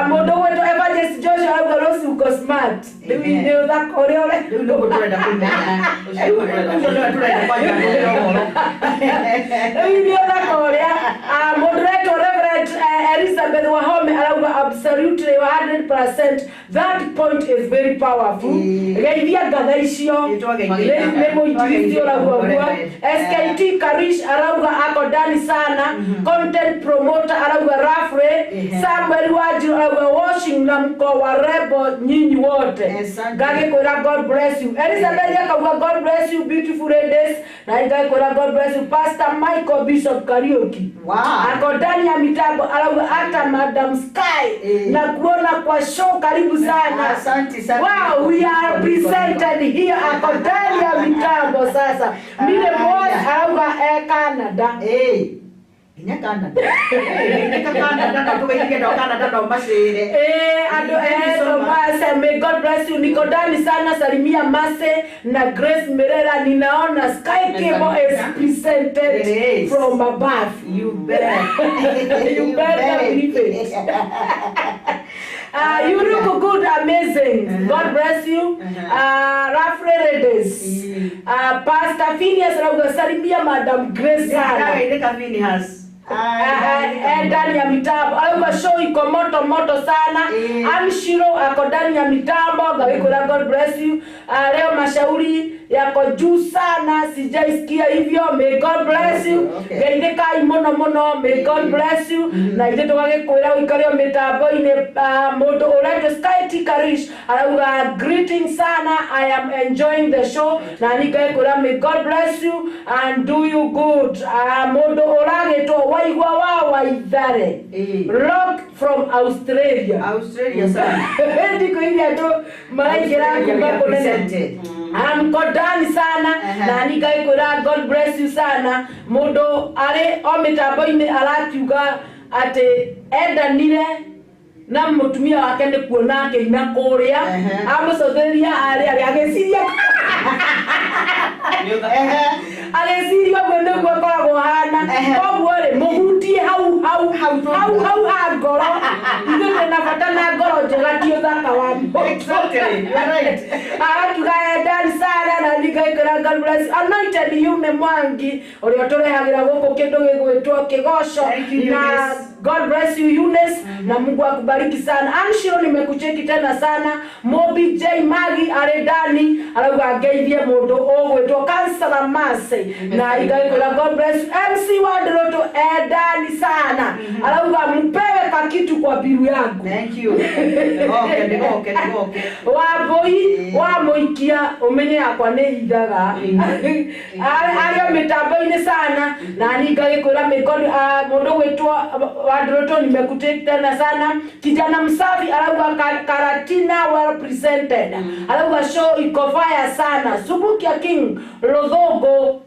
D: Mundu gwitwo Evangelist Joshua auga rũciũ uko smart. Rĩu nĩ ũthaka ũrĩa ũrĩa
E: rĩu nĩguo tũrenda kũmenya. Ũcio nĩwe tũrenda kwanja kũhe ũhoro.
D: Rĩu nĩ ũthaka ũrĩa mundu ũretwo Reverend Elizabeth Wahome arauga absolutely 100% that point is very powerful. Geithia ngatha icio nĩ mũinjilisti ũrauga ũguo. SKT Karish arauga ako ndani sana. Content promoter arauga Rafre. Samuel Wanjiru arauga washing na mko warebo nyinyi wote. Ngagĩkwĩra God bless you. Elizabeth akauga God bless you beautiful ladies. Na ngagĩkwĩra God bless you Pastor Michael Bishop Kariuki.
E: Wow.
D: Ako ndani ya mitambo arauga hata Madam Sky na kuona kwa show, karibu sana.
E: Asante sana.
D: Wow, we are presented here ako ndani ya mitambo sasa. Mire Moss arauga Canada.
E: Nginya Canada. Nginya Canada na tugeithie no Canada no macire.
D: Ando Mase, may God bless you. Niko ndani sana, salimia Mase na Grace Merera. Ninaona Sky Cable is presented
E: It is.
D: From above.
E: You better.
D: You better believe it. You look good, amazing. God bless you. Rafre Redes. Pastor Phineas arauga salimia Madam Grace sana.
E: Ndagaithĩka Phineas.
D: Ndani ya mitambo arauga show iko moto moto sana. Amshiro ako ndani ya mitambo ngagĩkwĩra God bless you. Leo mashauri yako juu sana, sijaisikia hivyo. May God bless you. Geithĩkai mũno mũno. May God bless you. Na ithuĩ tũgagĩkwĩra ũikare o mĩtambo-inĩ. Mũndũ ũretwo Sky T Karish arauga greeting sana, I am enjoying the show. Na niĩ ngagĩkwĩra may God bless you and do you good. Mũndũ ũragĩtwo Waigua wa Waithare Rock from Australia.
E: Australia sana.
D: Ndikũiria andũ maraingĩra kuma kũnene. Amkodani sana na nikaikura God bless you sana. Mũndũ arĩ o mĩtambo-inĩ arakiuga atĩ endanire na mũtumia wake nĩ kuona akĩina kũrĩa amũcũthĩrĩria arĩa agĩciria agĩciria ũguo nĩguo akoragwo hana. Koguo rĩ mũhutie hau hau hau hau hau ha ngoro. Ithuĩ twĩna bata na ngoro njega ti ũthaka wa Arakiuga endani sana na nikaikora God bless you. Anointed Yume Mwangi ũrĩa ũtũrehagĩra gũkũ kĩndũ gĩgwĩtwo kĩgoco na God bless you Eunice na Mungu akubariki sana. Anshiro nimekucheki tena sana. Mobi J Magi arĩ ndani arauga ngeithie mũndũ ũgwĩtwo Kansala Mase na igaikora God bless you. MC Wandiroto endani sana arauga mpewe kakitu kwa biru yangu.
E: Thank you. Okay, okay, okay.
D: Wambui wa mũikia ũmenye yakwa nĩ hithaga arĩ mĩtambo-inĩ sana na niĩ ngagĩkwĩra mũndũ ũgwĩtwo Wandiroto nimekutake tena sana. Kijana msafi arauga Karatina well presented. Arauga show iko fire sana. Subukia King Lodhogo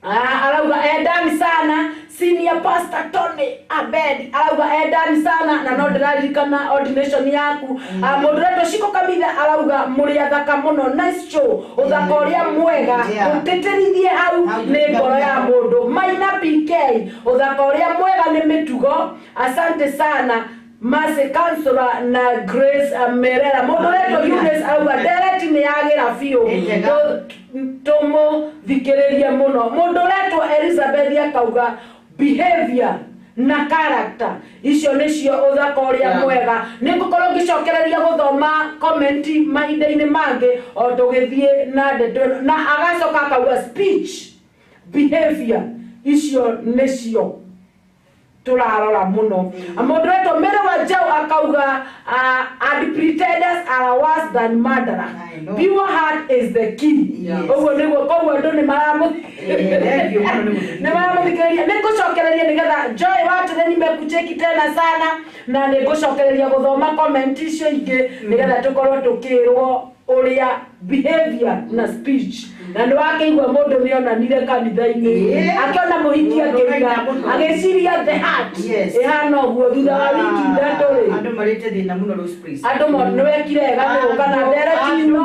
D: arauga endani sana. Senior Pastor Tony Abedi arauga endani sana na no ndĩraririkana ordination yaku. Mũndũ ũretwo Shiko Kamitha arauga mũrĩ athaka mũno, nice show, ũthaka ũrĩa mwega ũtĩtĩrithie hau nĩ ngoro ya mũndũ. Maina PK ũthaka ũrĩa mwega nĩ mĩtugo, asante sana Mase Kansula na Grace Merera. Mũndũ ũretwo Eunice auga ndereti nĩ yagĩra biũ, tũmũthikĩrĩrie mũno. Mũndũ ũretwo Elizabeth akauga behavior na character icio nĩcio ũthaka ũrĩa mwega. Nĩ ngũkorwo ngĩcokereria gũthoma comment mahinda-inĩ mangĩ o tũgĩthiĩ na ndeto ĩno. Na agacoka akauga speech behavior icio nĩcio turarora muno. Mũndũ wetwo Mary Wanjau akauga and pretenders are worse than murderer. Pure heart is the key. Ũguo nĩguo koguo andũ nĩ maramũthikĩrĩria. Nĩ ngũcokereria nĩgetha Joy Watene nimekucheki tena sana na nĩ ngũcokereria gũthoma comment icio ingĩ nĩgetha tũkorwo tũkĩrwo ũrĩa behavior na speech. Na nĩ wakĩigua mũndũ nĩ onanire kanitha-inĩ akĩona mũhiki akĩiga agĩciria the heart ĩhana ũguo thutha wa wiki ithatũ rĩ
E: andũ marĩte thĩna mũno Rose Praise.
D: Andũ nĩ wekire wega nĩ gũka na ndereti
E: no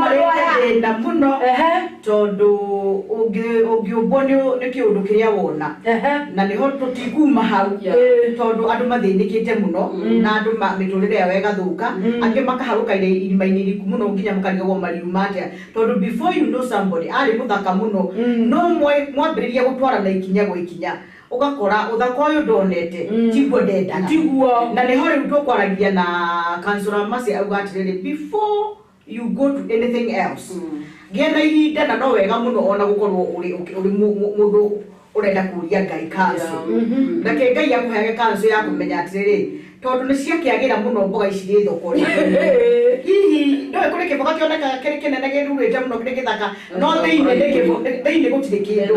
E: thĩna mũno tondũ ũngĩũmbwo nĩ kĩũndũ kĩrĩa wona na nĩho tũtikuma hau tondũ andũ mathĩnĩkĩte mũno na andũ mĩtũrĩre yao ĩgathũka angĩ makaharũka irima-inĩ iriku mũno nginya mũkarigagwo mariuma atĩa tondũ before you know somebody arĩ mũthaka mũno no mwambĩrĩria gũtwarana ikinya gwa ikinya Ũgakora ũthaka ũyũ ndonete tiguo ndendaga.
D: Tiguo.
E: Na nĩho rĩu tũkwaragia na Councillor Mercy auga atĩrĩrĩ, before you go to anything else, gĩa na ihinda, na no wega mũno ona gũkorwo ũrĩ mũndũ ũrenda kũria Ngai counsel. Reke Ngai akũheage counsel ya kũmenya atĩrĩrĩ, tondũ nĩ ciakĩagĩra mũno mboga ici rĩ thoko rĩ, hihi ndoĩ kũrĩ kĩboga kĩonekaga kĩrĩ kĩnene gĩthurĩte mũno kĩrĩ gĩthaka, no thĩinĩ nĩ thĩinĩ gũtirĩ kĩndũ,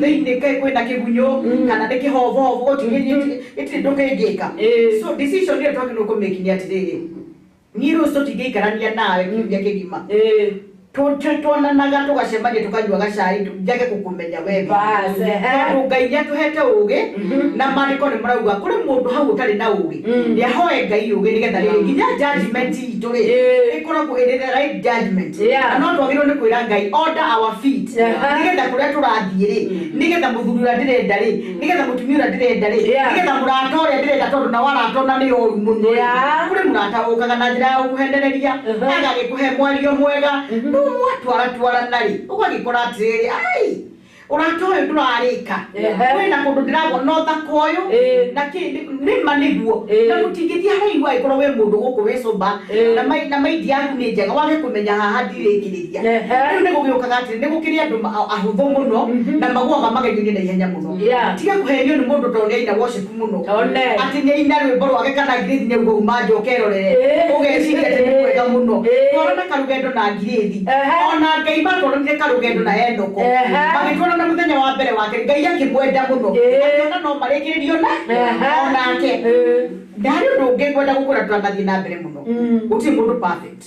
E: thĩinĩ kwĩna kĩgunyũ kana nĩ kĩhobohobo, gũtirĩ ũndũ kĩngĩka. So decision ĩyo twagĩrĩirwo kũmĩki nĩ atĩrĩrĩ, niĩ rũciũ tũtingĩikarania nawe kiumia kĩgima, tuonanaga tũgacemania tũkanyua gacai njage gũkũmenya we.
D: Bas, ehe.
E: Tondũ Ngai nĩatũhete ũgĩ, na maandĩko nĩ marauga kũrĩ mũndũ hau ũtarĩ na ũgĩ, nĩahoe Ngai ũgĩ, nĩgetha rĩrĩ nginya judgment itũ rĩ ĩkoragwo ĩrĩ the right judgment. Na no twagĩrĩirwo nĩ kwĩra Ngai order our feet, nĩgetha kũrĩa tũrathiĩ rĩ, nĩgetha mũthuri ũrĩa ndĩrenda rĩ, nĩgetha mũtumia ũrĩa ndĩrenda rĩ, nĩgetha mũrata ũrĩa ndĩrenda, tondũ nao arata ona nĩ oru mũno rĩ. Kũrĩ mũrata ũkaga na njĩra ya gũkũhenereria, agagĩkũhe mwario mwega, no mwatwara twarana rĩ, ũgagĩkora atĩrĩrĩ, ai, ũrata ũyũ ndũrarĩka. Kwĩna kũndũ ndĩragwo no thaka ũyũ na nĩma nĩguo na mũtingĩthiĩ haraihu angĩkorwo wĩ mũndũ gũkũ wĩ sober na maindi yaku nĩ njega, wage kũmenya haha ndirĩkĩrĩria. Rĩu nĩ gũgĩũkaga atĩrĩ, nĩ gũkĩrĩ andũ ahũthũ mũno na magũaga magerio-inĩ na ihenya mũno. Tiga kũhenio nĩ mũndũ tondũ nĩaina worship mũno, atĩ nĩaina rwĩmbo rwake kana ngirĩthi nĩguo uma nja ũkerorere, ũgeciria atĩ nĩ mwega mũno. Twarana karũgendo na ngirĩthi, ona Ngai matwaranire karũgendo na Enoko, magĩtwarana mũthenya wa mbere wake, Ngai akĩmwenda mũno, akĩona no marĩkĩrĩrio na onake. Ndarĩ ũndũ ũngĩ ngwenda gũkwĩra tũranathiĩ na mbere mũno, gũtirĩ mũndũ perfect.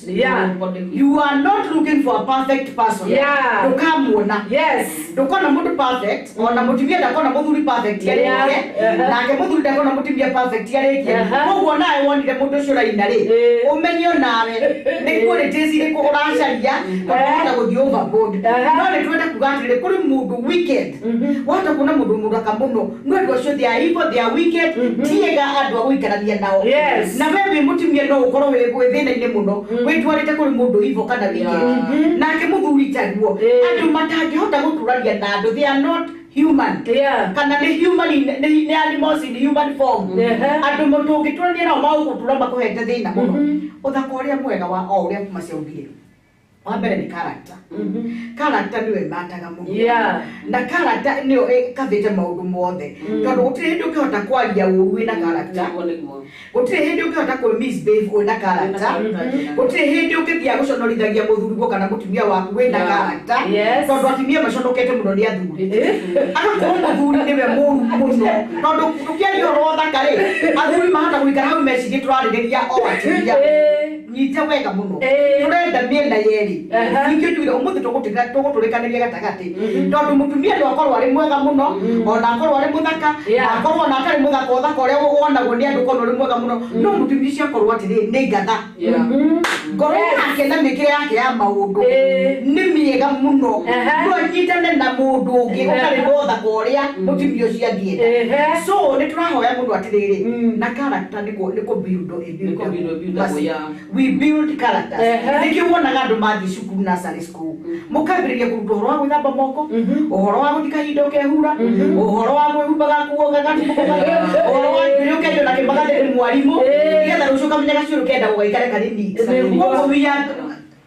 E: You are not looking for a perfect person. Ndũkamuona. Ndũkona mũndũ perfect, ona mũtumia ndakona mũthuri perfect arĩkie, nake mũthuri ndakona mũtumia perfect arĩkie. Koguo nawe wonire mũndũ ũcio ũraina rĩ, ũmenye onawe nĩ qualities irĩkũ ũracaria, tondũ wahota gũthiĩ overboard. No nĩ twende kuga atĩrĩrĩ, kũrĩ mũndũ wicked, wahota kuona mũndũ mũthaka mũno, no andũ acio they are evil, they are wicked, ti ega andũ a gũikarania nao. Na we wĩ mũtumia no ũkorwo wĩ thĩna-inĩ mũno wĩtwarĩte kũrĩ mũndũ evil kana wicked, nake mũthuri taguo. Andũ matangĩhota gũtũrania na andũ, they are not human, kana nĩ human nĩ animals in human form. Andũ tũngĩtũrania nao magũgũtũra makũhete thĩna mũno. Ũthaka ũrĩa mwega wa o ũrĩa maciaugire wa mbere nĩ character. Character nĩyo ĩmataga mũno, na character nĩyo ĩkavĩte maũndũ mothe, tondũ gũtirĩ hĩndĩ ũngĩhota kwaria ũru wĩna character, gũtirĩ hĩndĩ ũngĩhota kwĩ misbehave wĩna character, gũtirĩ hĩndĩ ũngĩthiĩ gũconorithagia mũthuriguo kana mũtumia waku wĩna character, tondũ atumia maconokete mũno nĩ athuri, agakorwo mũthuri nĩwe mũru mũno, tondũ tũkĩaria ũhoro wa ũthaka rĩ, athuri mahota gũikara hau mecirie tũrarĩrĩria o atumia. Nyita wega mũno, tũrenda mĩena yerĩ. Ningĩ njugire ũmũthĩ tũgũtũrĩkanĩria gatagatĩ, tondũ mũtumia no akorwo arĩ mwega mũno, ona akorwo arĩ mũthaka, na akorwo ona atarĩ mũthaka, ũthaka ũrĩa wonagwo nĩ andũ korwo ũrĩ mwega mũno, no mũtumia ũcio akorwo atĩrĩ nĩ ngatha, ngoro yake na mĩkĩre yake ya maũndũ nĩ mĩega mũno, no anyitane na mũndũ ũngĩ ũtarĩ na ũthaka ũrĩa mũtumia ũcio angĩenda. So nĩ tũrahoya mũno atĩrĩrĩ, na character nĩ kũ build ĩ we build characters. Nĩkĩo wonaga andũ mathiĩ cukuru, nursery school, mũkambĩrĩria kũrutwo ũhoro wa gwĩthamba moko, ũhoro wa gũthiĩ kahinda ũkehura, ũhoro wa kwĩhumba gakuo gagatumũka, ũhoro wa njuĩrĩ ũkenjwo na kĩmagathĩ nĩ mwarimũ, nĩgetha rũciũ ũkamenya gacuĩrĩ ũkenda gũgaikare karĩ neat. Koguo we are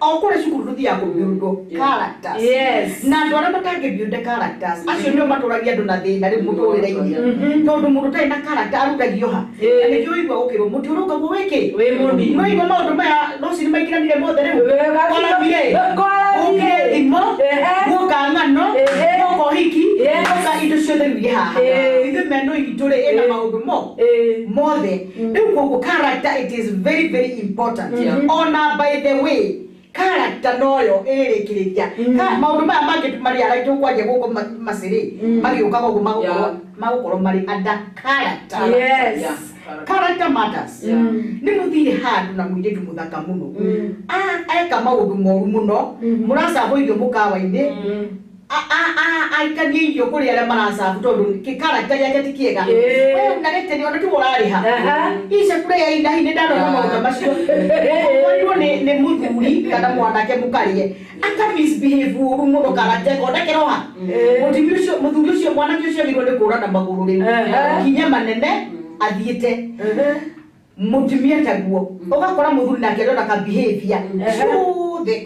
E: o kũrĩ cukuru tũthiaga kũbuild characters. Na andũ arĩa matangĩbuild characters, acio nĩo matũragia andũ na thĩna rĩu mũtũrĩre-inĩ, tondũ mũndũ ũtarĩ na character arutagio ha? Na nĩkĩo ũigua gũkĩrwo mũtĩ ũrũngagwo wĩkĩ.
D: Wĩ mũnini.
E: No igua maũndũ maya rũcinĩ maingĩranire mothe rĩu. Kwaramire. Gũkire thimo, guoka ng'ano, guoka ũhiki, guoka indo ciothe rĩu irĩ haha. Ithuĩ meno itũ rĩ ĩna maũndũ mo mothe rĩu. Koguo character, it is very very important. Ona by the way, character noyo ĩrĩkĩrĩria maũndũ maya mangĩ marĩa arĩa tũkwaria gũkũ macĩrĩ magĩũkaga ũguo magũkorwo marĩ under character. Character matters. Nĩ mũthire handũ na mũirĩtu mũthaka mũno, eka maũndũ moru mũno, mũracabwo irio mũkawa-inĩ, aikanie irio kũrĩ arĩa maracabu, tondũ character gĩake ti kĩega. We unarĩte ona tiwe ũrarĩha icakũrĩa ya inahi, nĩ ndanona maũndũ macio. Ũtwarirwo nĩ mũthuri kana mwanake mũkarie aka misbehave ũru mũno character ĩkonda kĩroha. Mũtumia ũcio mũthuri ũcio mwanake ũcio agĩrĩirwo nĩ kũra na magũrũ rĩu kinya manene athiĩte mutumia taguo ugakora muthuri nake arona ka behavior ciothe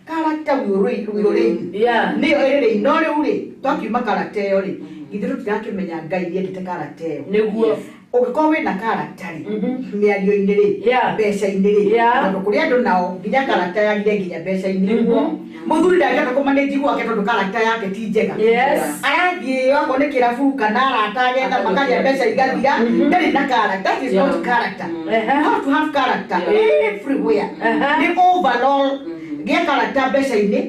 E: character wĩrũrĩinĩ nĩyo ĩrĩ no rĩu rĩ twakiuma character ĩyo rĩ ithuĩ tũtirakĩmenya Ngai nĩendete character ĩyo
D: nĩguo
E: ũngĩkorwo wĩna character rĩ mĩario-inĩ rĩ mbeca-inĩ rĩ tondũ kũrĩ andũ nao nginya character yagire nginya mbeca-inĩ
D: nĩguo
E: mũthuri ndangĩhota kũmanage gwake tondũ character yake ti njega arathiĩ okorwo nĩ kĩrabu kana arata agetha makarĩa mbeca igathira ndarĩ na character. That is not character. You have to have character everywhere. Nĩ overall gĩa character mbeca-inĩ,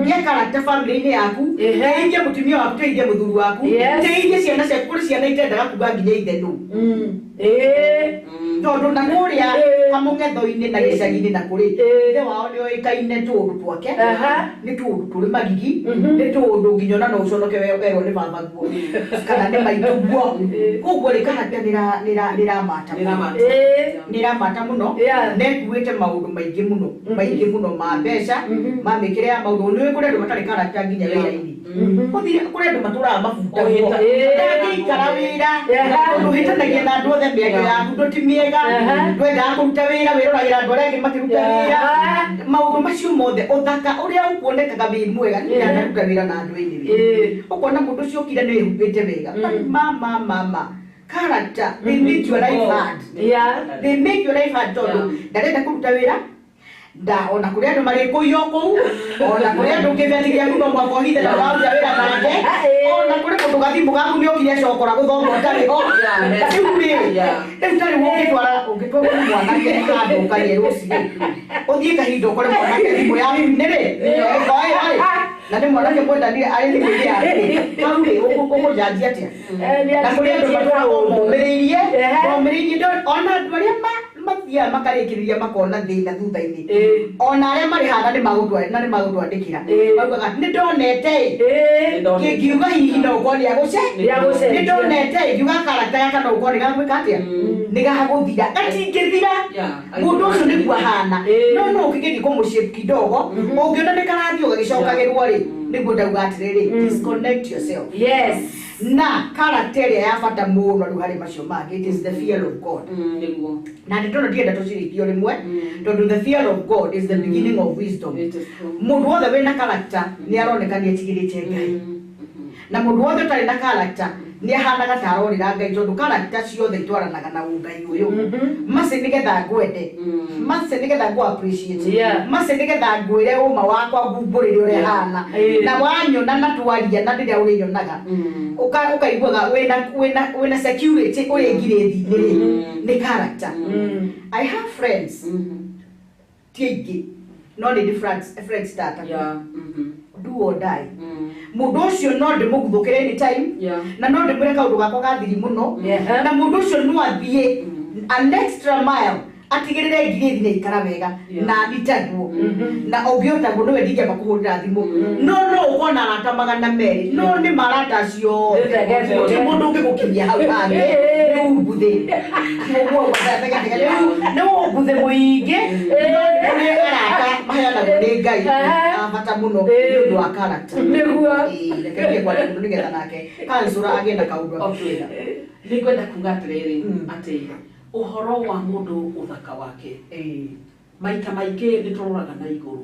E: gĩa character family-inĩ yaku, teithia mũtumia waku, teithia mũthuri waku, teithia ciana ciaku. Kũrĩ ciana itendaga kuga nginya ithe nũ tondũ na kũrĩa kamũng'etho-inĩ na gĩcagi-inĩ na kũrĩ ithe wao nĩ oĩkaine tũũndũ twake nĩ tũũndũ tũrĩ magigi nĩ tũũndũ nginya ona no ũconoke werwo nĩ baba guo kana nĩ maitũ guo. Koguo rĩ character nĩramata nĩramata mũno na ĩkuĩte maũndũ maingĩ mũno maingĩ mũno ma mbeca ma mĩkĩre ya maũndũ. Nĩ kũrĩ andũ matarĩ character nginya wĩra-inĩ. Kũrĩ andũ matũraga mabuta guo ndangĩikara wĩra tondũ ũhĩtanagia na andũ othe mĩario yaku ndũ ti mĩega ndwendaga kũruta wĩra wĩroragĩra andũ arĩa angĩ makĩruta wĩra maũndũ macio mothe ũthaka ũrĩa ũkuonekaga wĩ mwega niĩ ndanaruta wĩra na andũ anyway ũkona mũndũ ũcio ũkire nĩ wĩhumbĩte wega mama character they make your life hard. They make your life hard tondũ ndarenda kũruta wĩra nda ona kũrĩ andũ marĩkũiywo kũu ona kũrĩ andũ kĩbeti gĩaku no mũhaka ũhithe na ũraruta wĩra nake ona kũrĩ mũndũ gathimũ gaku nĩ okire acokora gũthoma ũtarĩ ho rĩu rĩ rĩu tarĩ ũngĩtwara ũngĩtwarwo nĩ mwanake handũ ũkarie rũciũ ũthiĩ kahinda ũkore mwanake thimũ yaku nĩ rĩ na nĩ mwanake mwendanire arĩ thimũ-inĩ yaku hau rĩ ũkũnjanjia atĩa na kũrĩ andũ matũragwo momĩrĩirie momĩrĩirie ona andũ arĩa mathiaga makarĩkĩrĩria makona thĩna thutha-inĩ ona arĩa marĩ hana nĩ magũtwandĩkĩra maugaga nĩ ndonete kĩngiuga hihi no ũkorwo nĩ ndonete ngiuga character yaka no ũkorwo nĩ gagwĩka atĩa nĩ gagũthira gatingĩthira mũndũ ũcio nĩguo ahana no no ũkĩgeria kũmũshape kidogo ũngĩona nĩ karathiĩ ũgagĩcokagĩrwo rĩ nĩguo ndauga atĩrĩrĩ disconnect yourself.
D: Yes.
E: Na character ĩrĩa ya bata mũno rĩu harĩ macio mangĩ it is the fear of God.
F: Nĩguo
E: na nĩ tondũ ndienda tũcirĩkie o rĩmwe tondũ the fear of God is the beginning of wisdom. Mũndũ wothe wĩna character nĩ aroneka nĩ etigĩrĩte Ngai na mũndũ wothe ũtarĩ na character nĩ ahanaga ta arorĩra Ngai tondũ character ciothe itwaranaga na ũngai ũyũ maci nĩgetha ngwende maci nĩgetha ngũ appreciate maci nĩgetha ngwĩre ũma wakwa ngumbũrĩre ũrĩa hana na wanyona na twaria na rĩrĩa ũrĩnyonaga ũkaiguaga wĩna security ũrĩ ngirĩthi-inĩ rĩ nĩ character. I have friends ti aingĩ no nĩ ndĩ friends tata do or die mũndũ ũcio no ndĩmũguthũkĩre anytime na no ndĩmwĩre kaũndũ gakwa gathiri mũno na mũndũ ũcio no athiĩ an extra mile atigĩrĩre ngirĩthi nĩ aikara wega na nitaguo na ũngĩhota guo nĩwe ndingĩamba kũhũrĩra thimũ no no ũkona arata 200 no nĩ marata acio othe gũtirĩ mũndũ ũngĩgũkinyia hau hangĩ nĩ umbuthĩ ũguo nĩ umbuthĩ mũingĩ no nĩ arata maheanagwo nĩ Ngai a bata mũno nĩ ũndũ wa character
D: nĩguo
E: reke thiĩ kwa mũndũ nĩgetha nake kansũra agĩe na kaũndũ
F: agĩkwĩra. Nĩ ngwenda kuga atĩrĩrĩ atĩ ũhoro wa mũndũ ũthaka wake maita maingĩ nĩ tũroraga na igũrũ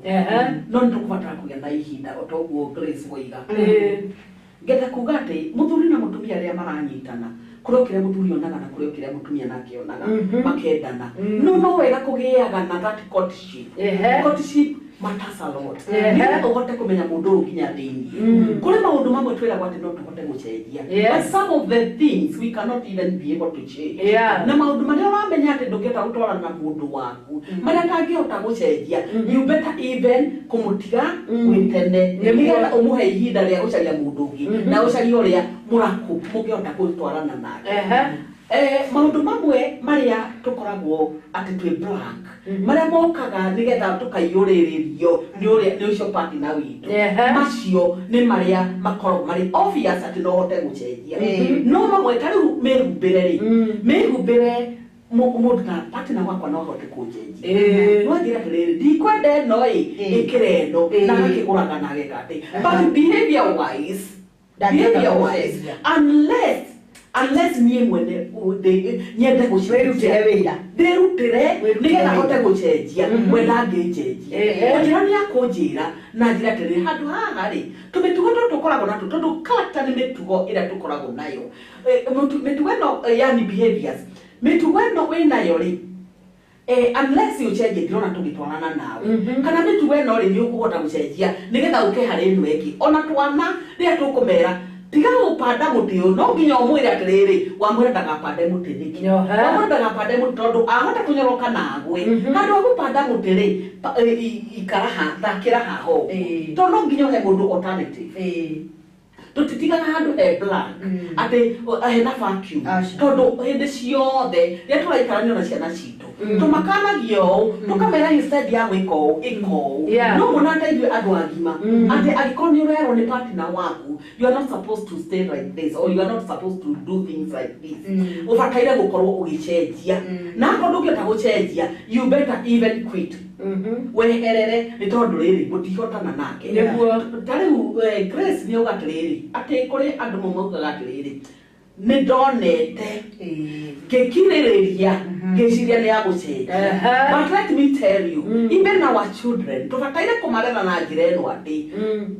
F: no nĩ tũkũbatara kũgĩa na ihinda o ta ũguo Grace woiga. Ngenda kuga atĩ mũthuri na mũtumia arĩa maranyitana kũrĩ o kĩrĩa mũthuri onaga na kũrĩ o kĩrĩa mũtumia nake onaga makendana no no wega kũgĩaga na that courtship. Courtship matters a lot. Nĩgetha ũhote kũmenya mũndũ ũyũ nginya thĩiniĩ. Kũrĩ maũndũ mamwe twĩragwo atĩ no tũhote gũcenjia but some of the things we cannot even be able to change. Na maũndũ marĩa ũramenya atĩ ndũngĩhota gũtwarana na mũndũ waku marĩa atangĩhota gũcenjia you better even kũmũtiga gwĩ tene nĩgetha ũmũhe ihinda rĩa gũcaria mũndũ ũngĩ na ũcarie ũrĩa mũngĩhota gũtwarana nake. Maũndũ mamwe marĩa tũkoragwo atĩ twĩ blank marĩa mokaga nĩgetha tũkaiyũrĩrĩrio nĩ ũrĩa nĩ ũcio partner witũ macio nĩ marĩa makoragwo marĩ obvious atĩ no ũhote gũcenjia no mamwe ta rĩu mĩhumbĩre rĩ mĩhumbĩre
G: Mũndũ ta partner wakwa no ahote kũnjenjia. No anjĩre atĩrĩrĩ, ndikwenda ĩno ĩ, ĩkĩra ĩno, na agakĩgũraga na ageka atĩ. But behavior wise, unless niĩ mwene nyende gũcenjia.
E: Wĩrutĩre wĩra.
G: Ndĩrutĩre nĩgetha hote gũcenjia, we ndangĩnjenjia. Njĩra nĩ akũnjĩra na njĩra atĩrĩrĩ, handũ haha rĩ, tũmĩtugo tũtũ tũkoragwo natuo, tondũ character nĩ mĩtugo ĩrĩa tũkoragwo nayo. Mĩtugo ĩno, yani behaviors, mĩtugo ĩno wĩnayo rĩ, unless ũcenjie ndirona tũgĩtwarana nawe. Kana mĩtugo ĩno rĩ, nĩ ũkũhota gũcenjia nĩgetha ũke harĩ ĩno ĩngĩ. Ona twana rĩrĩa tũkũmera, tiga gũpanda mũtĩ ũyũ, no nginya ũmwĩre atĩrĩrĩ, wamwĩra ndagapande mũtĩ nĩkĩ? Wamwĩra ndagapande mũtĩ tondũ ahota kũnyoroka na agwe. Handũ ha gũpanda mũtĩ rĩ, ikara ha, thakĩra haha ũguo. Tondũ no nginya ũhe mũndũ alternative. Tũtitigaga handũ he blank, atĩ hena vacuum. Tondũ hĩndĩ ciothe rĩrĩa tũraikarania na ciana citũ, tũmakanagia ũũ, tũkamera instead ya gwĩka ũũ, ĩka ũũ. No mũno ta ithuĩ andũ agima, atĩ angĩkorwo nĩ ũrerwo nĩ partner waku, you are not supposed to stay like this, or you are not supposed to do things like this. Ũbataire gũkorwo ũgĩcenjia. Na akorwo ndũngĩhota gũcenjia, you better even quit. Weherere nĩ tondũ rĩrĩ mũtihotana nake. Ta rĩu Grace nĩ auga atĩrĩrĩ, atĩ kũrĩ andũ maugaga atĩrĩrĩ, nĩ ndonete ngĩkirĩrĩria ngĩciria nĩ agũcenjia. But let me tell you, even our children tũbataire kũmarera na njĩra ĩno atĩ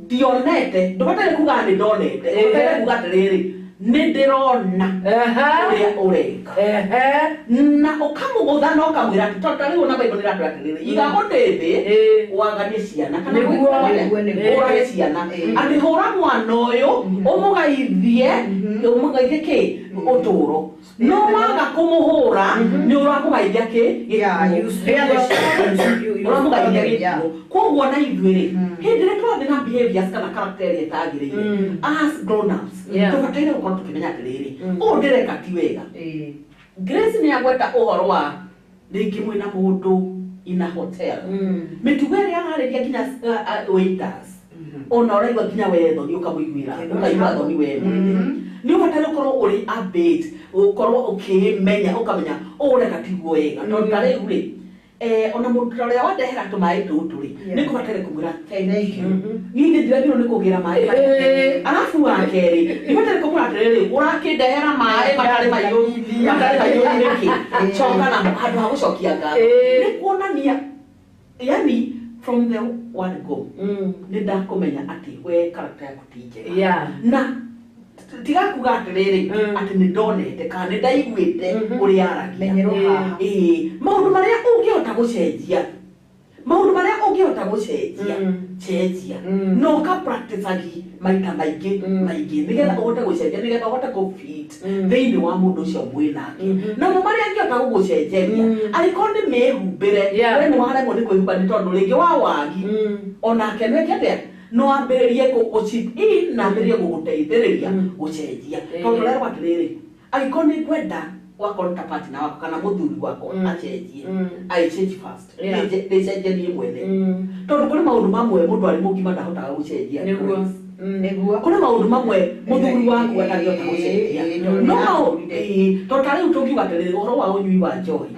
G: ndionete, ndũbataire kuga nĩ ndonete, ũbataire kuga atĩrĩrĩ, nĩ ndĩrona ũrĩa ũreka. Na ũkamũgũtha na ũkamwĩra atĩ tondũ ta rĩu ona Bible nĩratwĩra atĩrĩrĩ, iga mũtĩ thĩ waganie ciana kana ũrage ciana, atĩ hũra mwana ũyũ ũmũgaithie, ũmũgaithie kĩ ũtũũro. No waga kũmũhũra nĩ ũramũgaithia kĩ gĩkuũ. Ũramũgaithia gĩkuũ. Koguo na ithuĩ rĩ, hĩndĩ ĩrĩa tũrathiĩ na behaviors kana character ĩrĩa ĩtagĩrĩire, as grown ups, tũbataire gũkorwo tũkĩmenya atĩrĩrĩ, ũũ ndĩreka ti wega. Grace nĩ agweta ũhoro wa rĩngĩ mwĩna mũndũ in a hotel. Mĩtugo ĩrĩa ararĩria nginya waiters, ona ũraigua nginya we thoni ũkamũiguĩra, ũkaigua thoni we mwene. Nĩ ũbataire ũkorwo ũrĩ a bit, ũkorwo ũkĩmenya, ũkamenya ũũ ũreka tiguo wega. Tondũ ta rĩu rĩ, ona mũndũ ta ũrĩa wandehera tũmaĩ tũtũ rĩ, nĩ ngũbataire kũmwĩra thank you. Niĩ nĩ ndĩrathirwo nĩ kũgĩra maĩ maya. Arabu wa kerĩ, nĩ bataire kũmwĩra atĩrĩrĩ, ũrakĩndehera maĩ matarĩ maiyũ, matarĩ maiyũ nĩkĩ? Coka namo handũ ha gũcokia ngatho. Nĩ kuonania, yani from the word go, nĩ ndakũmenya atĩ we character yaku ti njega. Na tiga kuga atĩrĩrĩ, atĩ nĩ ndonete kana nĩ ndaiguĩte ũrĩa aragia. Maũndũ marĩa ũngĩhota gũcenjia, maũndũ marĩa ũngĩhota gũcenjia, cenjia. Na ũka practice-agi maita maingĩ maingĩ nĩgetha ũhote gũcenjia, nĩgetha ũhote kũ fit thĩinĩ wa mũndũ ũcio mwĩnake. Namo marĩa angĩhota gũgũcenjeria, angĩkorwo nĩ mĩhumbĩre, we nĩ waremwo nĩ kwĩhumba nĩ tondũ rĩngĩ wa wagi, onake nĩweke atĩa? No ambĩrĩrie gũ-chip in na ambĩrĩrie gũgũteithĩrĩria gũcenjia. Tondũ ũrerwo atĩrĩrĩ, angĩkorwo nĩ ngwenda wakorwo ta partner wakwa kana mũthuri wakwa acenjie, I change first. Ndĩcenjie niĩ mwene. Tondũ kũrĩ maũndũ mamwe mũndũ arĩ mũgima ndahotaga gũcenjia. Kũrĩ maũndũ mamwe mũthuri waku atangĩhota gũcenjia. No tondũ ta rĩu tũngiuga atĩrĩrĩ, ũhoro wa ũnyui wa njohi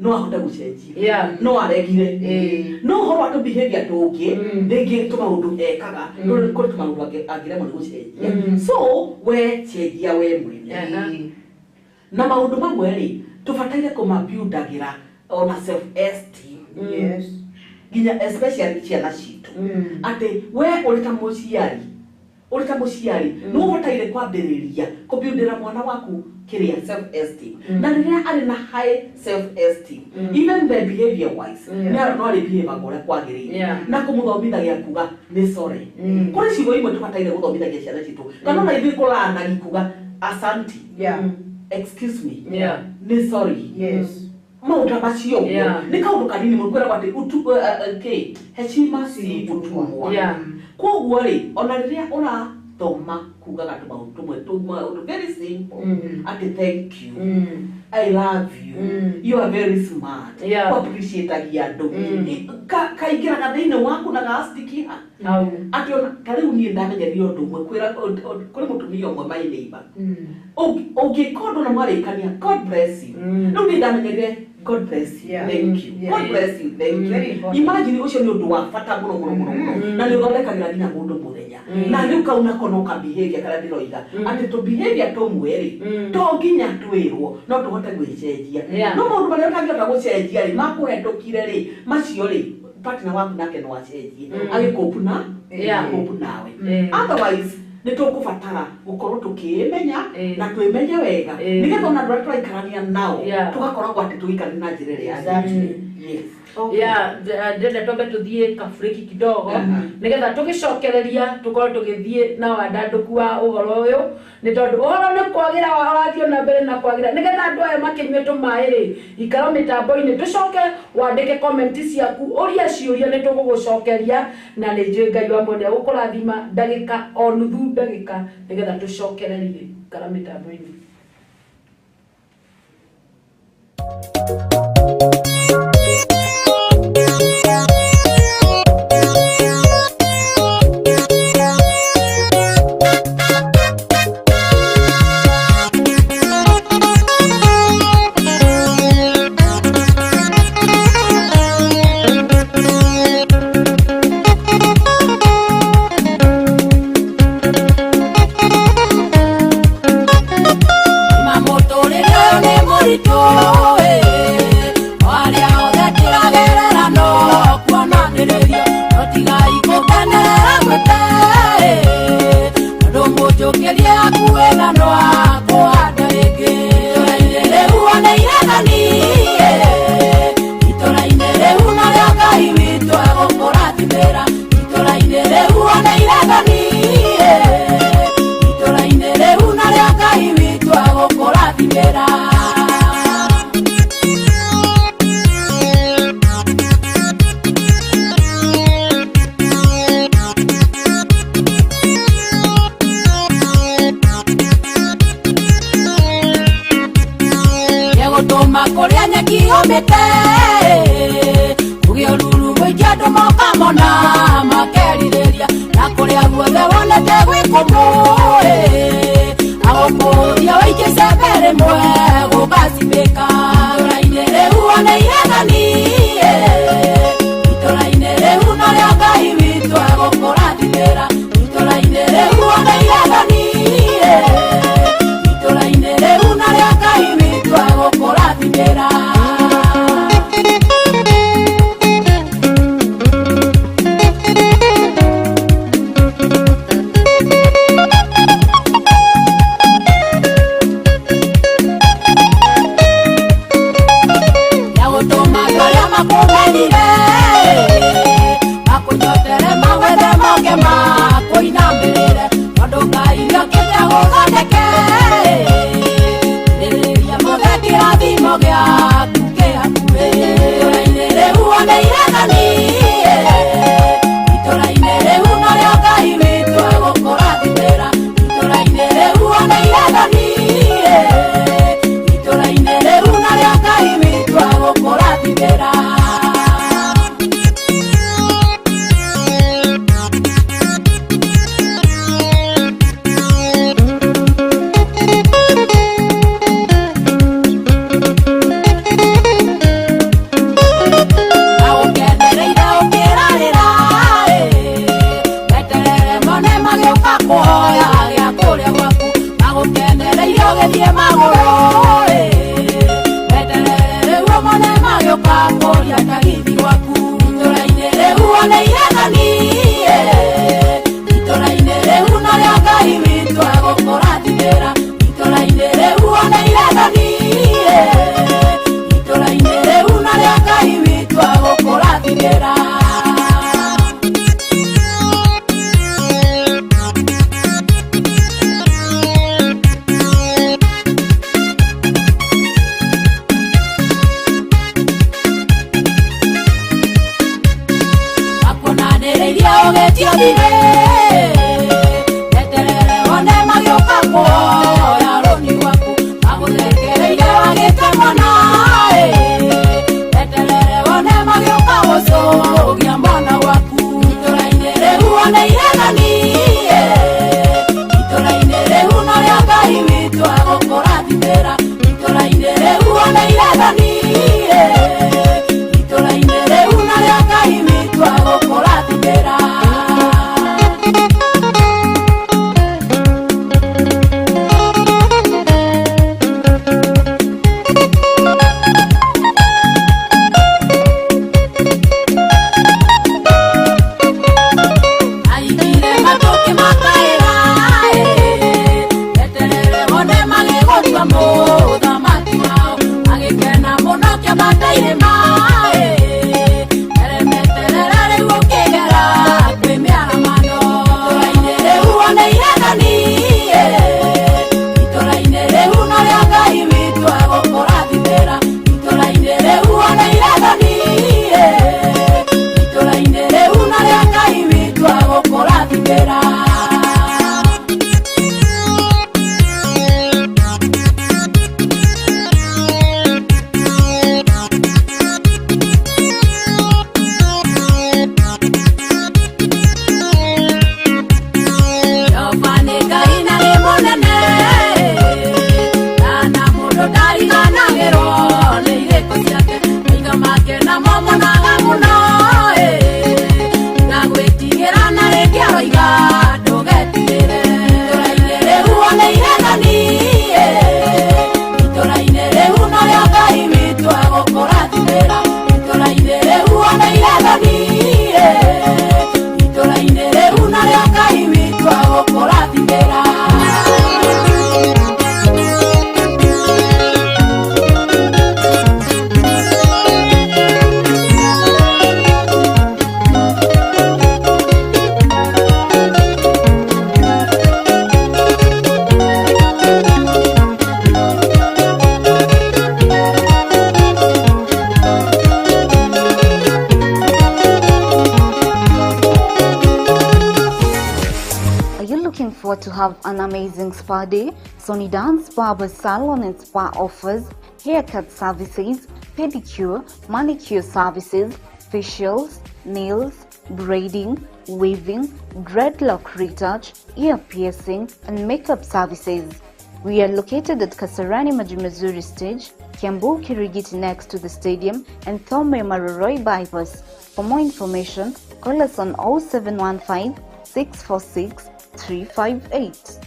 G: no ahote gũcenjia, no aregire. No ũhoro wa tũ behavior tũngĩ, rĩngĩ tũmaũndũ ekaga, kũrĩ tũmaũndũ angĩremwo nĩ gũcenjia. So we cenjia we mwene. Na maũndũ mamwe rĩ, tũbataire kũmabuildagĩra ona self esteem. Nginya especially ciana citũ. Atĩ we ũrĩ ta mũciari, ũrĩ ta mũciari, nĩ ũbataire kwambĩrĩria kũbuildĩra mwana waku kĩrĩa self esteem. Na rĩrĩa arĩ na high self esteem, even the behavior wise, no arĩ behave ũrĩa kwagĩrĩire. Na kũmũthomithagia kuga nĩ sorry. Kũrĩ ciugo imwe tũbataire gũthomithagia ciana citũ, kana ona ithuĩ kũranagia kuga asanti. Excuse me. Nĩ sorry. Maũndũ macio ũguo nĩ kaũndũ kanini mũno kwĩragwo atĩ heshima si utumwa. Koguo rĩ, ona rĩrĩa ũra Thoma kugaga tũmaũndũ tũmwe tũmaũndũ very simple, atĩ thank you, I love you, you are very smart.
D: Yeah.
G: Appreciate andũ. Kaingĩraga thĩinĩ waku na gastikiha
D: Au.
G: atĩ ona ta rĩu niĩ ndamenyerire ũndũ ũmwe kwĩra kũrĩ mũtumia ũmwe my neighbor, ũngĩka ũndũ na mwarĩkania, "God bless you." Rĩu niĩ ndamenyerire, "God bless you." "Thank you." "God bless you." "Thank you."
E: Very important.
G: Imagine, ũcio nĩ ũndũ wa bata mũno mũno mũno mũno, na nĩ ũthondekagĩra nginya mũndũ mũthenya. Na rĩu kau nako no ka behavior karĩa ndĩroiga atĩ tũ behavior tũmwe rĩ, to nginya twĩrwo, no tũhote gwĩcenjia. No maũndũ marĩa ũtangĩhota gũcenjia rĩ, makũhetũkire rĩ, macio rĩ, partner waku nake no acenjie agĩkũpu na agĩkũpu nawe. Otherwise nĩ tũkũbatara gũkorwo tũkĩĩmenya na twĩmenye wega, nĩgetha ona andũ arĩa tũraikarania nao tũgakoragwo atĩ tũgĩikarania na njĩra ĩrĩa yagĩrĩire. Yes.
D: Ya, ndĩrenda twambe tũthiĩ kaburiki kidogo, nĩgetha tũgĩcokereria tũkorwo tũgĩthiĩ na wandandũku wa ũhoro ũyũ, nĩ tondũ ũhoro nĩ kwagĩra ũrathiĩ na mbere na kwagĩra. Nĩgetha andũ aya makĩnyue tũmaĩ rĩ, ikara mĩtambo-inĩ, tũcoke wandĩke comment ciaku, ũria ciũria, nĩ tũgũgũcokeria, na nĩ njũĩ Ngai wa mwene gũkũrathima. Ndagĩka o nuthu ndagĩka nĩgetha tũcokererie. Ikara mĩtambo-inĩ. Mamũtũrĩre ũyũ nĩ mũritũ ĩ, arĩa othe tũragerera no kuonanĩrĩrio, no tigai gũkenerera gwĩte ĩ, tondũ mũnjũkĩrie hakuhĩ na no akũhanda rĩngĩ. Itũra-inĩ rĩu oneire thoni ĩ, itũra-inĩ rĩu narĩo Ngai witũ egũkũrathimĩra. Itũra-inĩ rĩu oneire thoni ĩ, itũra-inĩ rĩu narĩo Ngai witũ egũkũrathimĩra. Gĩgũtũma kũrĩa nyeki yũmĩte kũgĩa ũruru mũingĩ, andũ moka mona makerirĩria, na kũrĩa guothe wonete gwĩ kũmũ agũkũria waikie icembe rĩmwe gũgacimĩka. Itũra-inĩ rĩu oneire thoni itũra-inĩ rĩu narĩo Ngai witũ egũkũrathimĩra. Itũra-inĩ rĩu oneire thoni itũra-inĩ rĩu narĩo Ngai witũ egũkũrathimĩra. Yagũtũma andũ arĩa makũmenire makũnyotere, magwethe, moke makũinamĩrĩre, tondũ Ngai nĩokĩte gũthondeke rĩrĩria mothe, kĩrathimo gĩaku kĩ hakuhĩ. Itũra-inĩ rĩu oneire thoni itũra-inĩ rĩu narĩo Ngai witũ egũkũrathimĩra. Itũra-inĩ rĩu oneire thoni itũra-inĩ rĩu narĩo Ngai witũ egũkũrathimĩra. Agũkenereire ũkĩrarĩra meterere mone magĩũka kũhoya gĩa kũrĩa gwaku. Magũkenereire ũgĩthiĩ magũrũ, meterere rĩu mone magĩũka kũria tagithi gwaku. Itũra-inĩ rĩu oneire thoni itũra-inĩ rĩu narĩo Ngai witũ egũkũrathimĩra. Itũra-inĩ rĩu oneire thoni itũra-inĩ rĩu narĩo Ngai witũ egũkũrathimĩra. Makuonanĩrĩirie ũgĩtio thirĩ, meterere. kuoya rũni gwaku magũthekereire wagĩte mwana eterere wone magĩũka gũcũgia mwana waku itũra-inĩ rĩu oneire thoni itũra-inĩ rĩu norĩo Ngai witũ agũkũrathimĩra itũra-inĩ rĩu oneire thoni itũra-inĩ rĩu norĩo Ngai witũ agũkũrathimĩra. Aigire matũkĩ makaĩra eterere wone magĩgũtua mũthamaki wao agĩkena mũno kĩambata irĩma eremeterere rĩu ũkĩgera kwĩ mĩaramano itũra-inĩ rĩu oneire thoni itũra-inĩ rĩu norĩo Ngai witũ agũkũrathimĩra itũra-inĩ rĩu oneire thoni itũra-inĩ rĩu norĩo Ngai witũ agũkũrathimĩra. Jehova nĩ Ngai na nĩ mũnene na mũndũ ndariganagĩrwo nĩ irĩko ciake maitho make namo monaga mũno ndagwĩtigĩra na rĩngĩ aroiga ndũgetigĩre itũra-inĩ rĩu oneire thoni itũra-inĩ rĩu norĩo Ngai witũ agũkũrathimĩra itũra-inĩ rĩu oneire thoni itũra-inĩ rĩu norĩo Ngai witũ agũkũrathimĩra.
B: Are you looking forward to have an amazing spa day? Sony Dance Barber Salon and Spa offers haircut services, pedicure, manicure services, facials, nails, braiding, weaving, dreadlock retouch, ear piercing, and makeup services. We are located at Kasarani Majimazuri Stage, Kiambu Kirigiti next to the stadium, and Thome Maroroi Bypass. For more information, call us on 0715 646 358.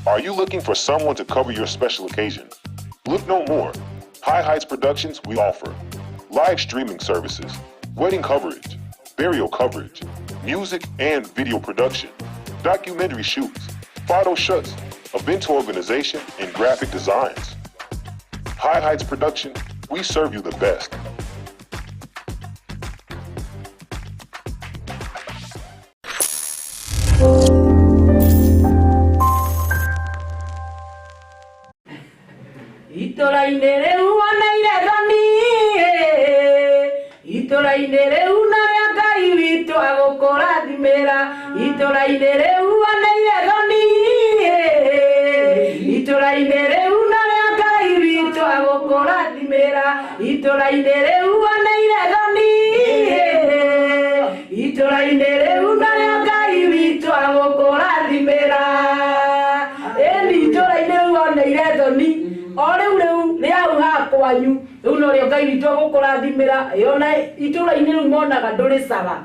C: Are you looking for someone to cover your special occasion? Look no more. High Heights Productions, we offer live streaming services, wedding coverage, burial coverage, music and video production, documentary shoots, photo shoots, event organization, and graphic designs. High Heights Production, we serve you the best.
D: Itũra-inĩ rĩu oneire thoni itũra-inĩ rĩu narĩo Ngai witũ agũkũrathimĩra itũra-inĩ rĩu oneire thoni itũra-inĩ rĩu narĩo Ngai witũ agũkũrathimĩra itũra-inĩ rĩu oneire thoni itũra-inĩ rĩu narĩo Ngai witũ agũkũrathimĩra. Ĩni itũra-inĩ rĩu oneire thoni o rĩu rĩu rĩau hakwanyu rĩu norĩo Ngai witũ agũkũrathimĩra ona itũra-inĩ rĩu monaga ndũrĩ sawa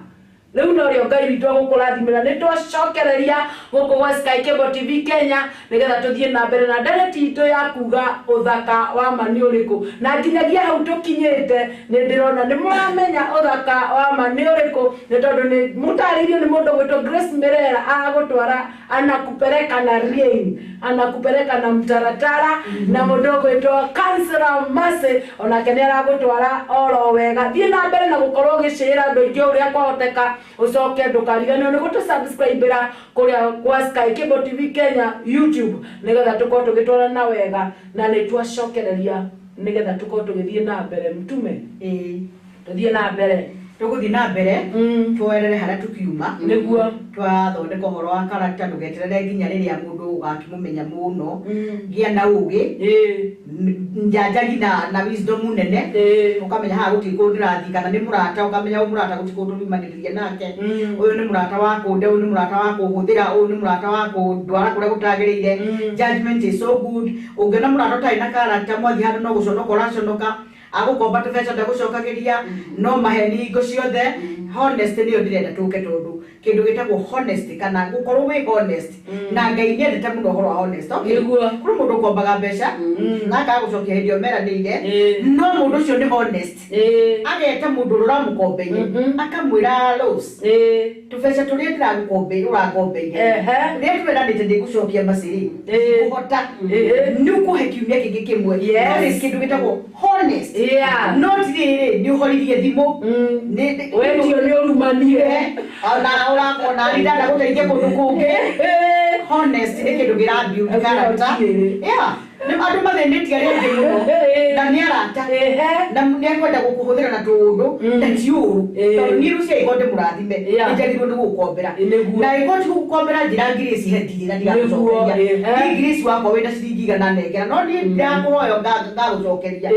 D: rĩu norĩo Ngai witũ agũkũrathimĩra. Nĩ twacokereria gũkũ gwa Sky Cable TV Kenya nĩgetha tũthiĩ na mbere na ndereti itũ ya kuga ũthaka wa ma nĩ ũrĩkũ, na nginyagia hau tũkinyĩte nĩ ndĩrona nĩ mũramenya ũthaka wa ma nĩ ũrĩkũ, nĩ tondũ nĩ mũtarĩirio nĩ mũndũ gwĩtwo Grace Mirera agũtwara anakupeleka na rain, anakupeleka na mtaratara, na mũndũ ũgwĩtwo Councillor Mercy onake nĩ aragũtwara oro wega. Thiĩ na mbere na gũkorwo ũgĩcĩra andũ aingĩ ũrĩa kwahoteka, ũcoke ndũkariganĩrwo nĩ gũtũ-subscribe-ĩra kũrĩa kwa Sky Cable TV Kenya YouTube nĩgetha tũkorwo tũgĩtwarana wega, na nĩ twacokereria Nĩgetha tũkorwo tũgĩthiĩ na mbere mtume. Tũthiĩ na mbere.
E: Tũgũthiĩ na mbere twoerere harĩa tũkiuma.
D: Nĩguo.
E: Twathondeka ũhoro wa character ndũgeterere nginya rĩrĩa mũndũ ũgakĩmũmenya mũno. Gĩa na ũgĩ. Njanjagi na wisdom nene. Ũkamenya haha gũtirĩ kũndũ ndĩrathiĩ kana nĩ mũrata ũkamenya ũyũ mũrata gũtirĩ kũndũ tũriumanĩrĩria nake. Ũyũ nĩ mũrata wa kũnde, ũyũ nĩ mũrata wa kũhũthĩra, ũyũ nĩ mũrata wa kũndwara kũrĩa gũtagĩrĩire. Judgment is so good. Ũngĩona mũrata ũtarĩ na character mwathiĩ handũ no gũconoka ũraconoka. Agũkomba tũbeca ndagũcokagĩria no maheni hingo ciothe. Honest nĩyo ndĩrenda tũke tondũ kĩndũ gĩtagwo honest kana gũkorwo wĩ honest na Ngai nĩendete mũno ũhoro wa honest. Okay.
D: Nĩguo.
E: Kũrĩ mũndũ ũkombaga mbeca na akaga gũcokia hĩndĩ ĩyo meranĩire no mũndũ ũcio nĩ honest. Ageta mũndũ ũrĩa ũramũkombeire akamwĩra Rose tũbeca tũrĩa ndĩragũkombeire ũrangombeire rĩrĩa tweranĩte ndĩgũcokia maciri kũhota nĩ ũkũhe kiumia kĩngĩ kĩmwe. That is kĩndũ gĩtagwo honest. No ti rĩrĩ nĩ ũhoririe thimũ
D: wetio nĩ ũrumanie
E: ona ũrakona ndanda gũteithia kũndũ kũngĩ. Honest nĩ kĩndũ kĩra build character. Yeah. Nĩ andũ mathĩnĩtie arĩa angĩ mũno na nĩ arata na nĩ ekwenda gũkũhũthĩra na tũũndũ na ti ũũru tondũ niĩ rũciũ angĩkorwo ndĩmũrathime nĩnjagĩrĩirwo nĩ gũgũkombera na angĩkorwo ti gũgũkombera njĩra Grace he ndirĩ na ndigagũcokeria. Niĩ Grace wakwa wĩna ciringi igana nengera no niĩ ndakũhoya ngagũcokeria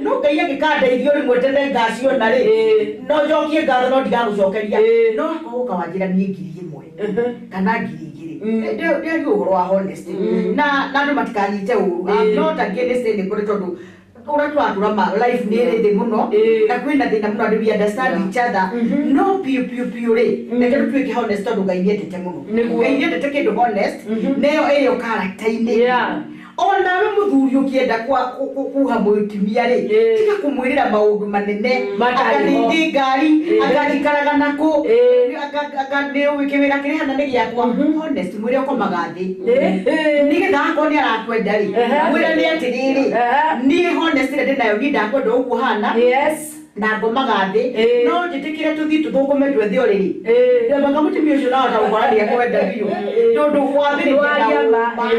E: no Ngai angĩkandeithia rĩmwe tene ngaciona rĩ no njokie ngatho no ndigagũcokeria no akorwo ũka wanjĩra niĩ 1000 kana 2000 ndĩaria ũhoro wa honesty na andũ matikanyite ũru. I'm not against anybody tondũ ũrĩa tũratũra ma life nĩ ĩrĩ thĩ mũno na kwĩna thĩna mũno andũ we understand each other no piũ piũ piũ rĩ reke tũtuĩke honest tondũ Ngai nĩendete mũno. Ngai nĩendete kĩndũ honest neyo ĩyo character-inĩ. Onawe mũthuri ũkĩenda kuha mũtumia rĩ tiga kũmwĩrĩra maũndũ manene anga nĩ ndĩ ngari anga njikaraga nakũ anga nĩ kĩwĩra kĩrĩa hana nĩ gĩakwa. Honest mwĩre ũkomaga thĩ nĩgetha akorwo nĩ arakwenda rĩ mwĩre nĩ atĩrĩrĩ niĩ honest ĩrĩa ndĩnayo niĩ ndakwenda ũguo hana na ngomaga thĩ no njĩtĩkĩre tũthiĩ tũthũkũme twethe ũrĩrĩ ndĩambaga mũtumia ũcio no ahota gũkora nĩekwenda biũ tondũ wambĩrĩria na ũma.